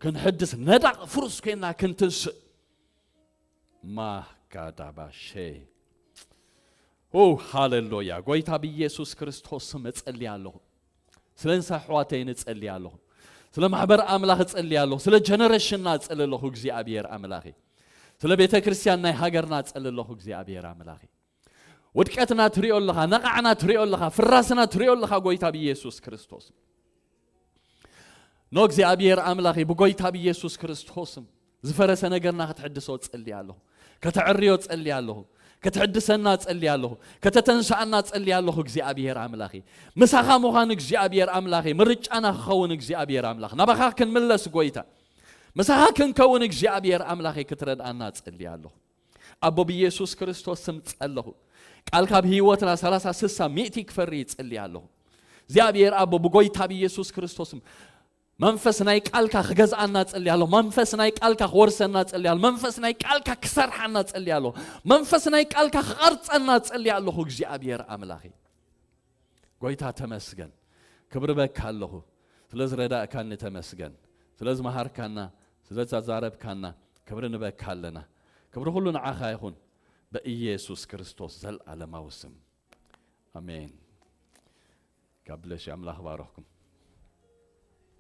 ክንሕድስ ነዳቕ ፍሩስ ኮይና ክንትንስእ። ማካዳባሼ። ኦ፣ ሃሌሉያ። ጎይታ ብኢየሱስ ክርስቶስ ስም እጸልይ ኣለኹ። ስለ ንሳ ኣሕዋተይ ንጸልይ ኣለኹ። ስለ ማሕበር ኣምላኽ እጸልይ ኣለኹ። ስለ ጀነሬሽንና እጸልይ ኣለኹ እግዚኣብሔር ኣምላኸይ። ስለ ቤተ ክርስቲያን ናይ ሃገርና እጸልይ ኣለኹ እግዚኣብሔር ኣምላኸይ። ውድቀትና ትሪኦ ኣለኻ፣ ነቓዕና ትሪኦ ኣለኻ፣ ፍራስና ትሪኦ ኣለኻ ጎይታ ብኢየሱስ ክርስቶስ። ኖ እግዚኣብሔር ኣምላኸይ ብጎይታ ብኢየሱስ ክርስቶስም ዝፈረሰ ነገርና ክትሕድሶ እጸልይ ኣለኹ። ከተዕርዮ እጸልይ ኣለኹ። ከተሕድሰና እጸልይ ኣለኹ። ከተተንስኣና እጸልይ ኣለኹ እግዚኣብሔር ኣምላኸይ። ምሳኻ ምዃን እግዚኣብሔር ኣምላኸይ ምርጫና ክኸውን እግዚኣብሔር ኣምላኽ። ናባኻ ክንምለስ ጎይታ። ምሳኻ ክንከውን እግዚኣብሔር ኣምላኸይ ክትረድኣና እጸልይ ኣለኹ። ኣቦ ብኢየሱስ ክርስቶስ ስም ጸለኹ። ቃልካ ኣብ ህይወትና ሰላሳ ስሳ ሚእቲ ክፈሪ እጸልይ ኣለኹ። እግዚኣብሔር ኣቦ ብጎይታ ብኢየሱስ ክርስቶስ ስም መንፈስ ናይ ቃልካ ክገዝኣና እጸልይ ኣለኹ። መንፈስ ናይ ቃልካ ክወርሰና እጸልይ ኣለኹ። መንፈስ ናይ ቃልካ ክሰርሓና እጸልይ ኣለኹ። መንፈስ ናይ ቃልካ ክቐርጸና እጸልይ ኣለኹ እግዚኣብሔር ኣምላኸይ። ጎይታ ተመስገን። ክብሪ በካ ኣለኹ። ስለ ዝረዳእካኒ ተመስገን። ስለ ዝመሃርካና፣ ስለ ዘዛረብካና ክብሪ ንበካ ኣለና። ክብሪ ኩሉ ንዓኻ ይኹን። በኢየሱስ ክርስቶስ ዘልዓለማዊ ስም። ኣሜን። ካብ ብለሽ ኣምላኽ ባረኽኩም።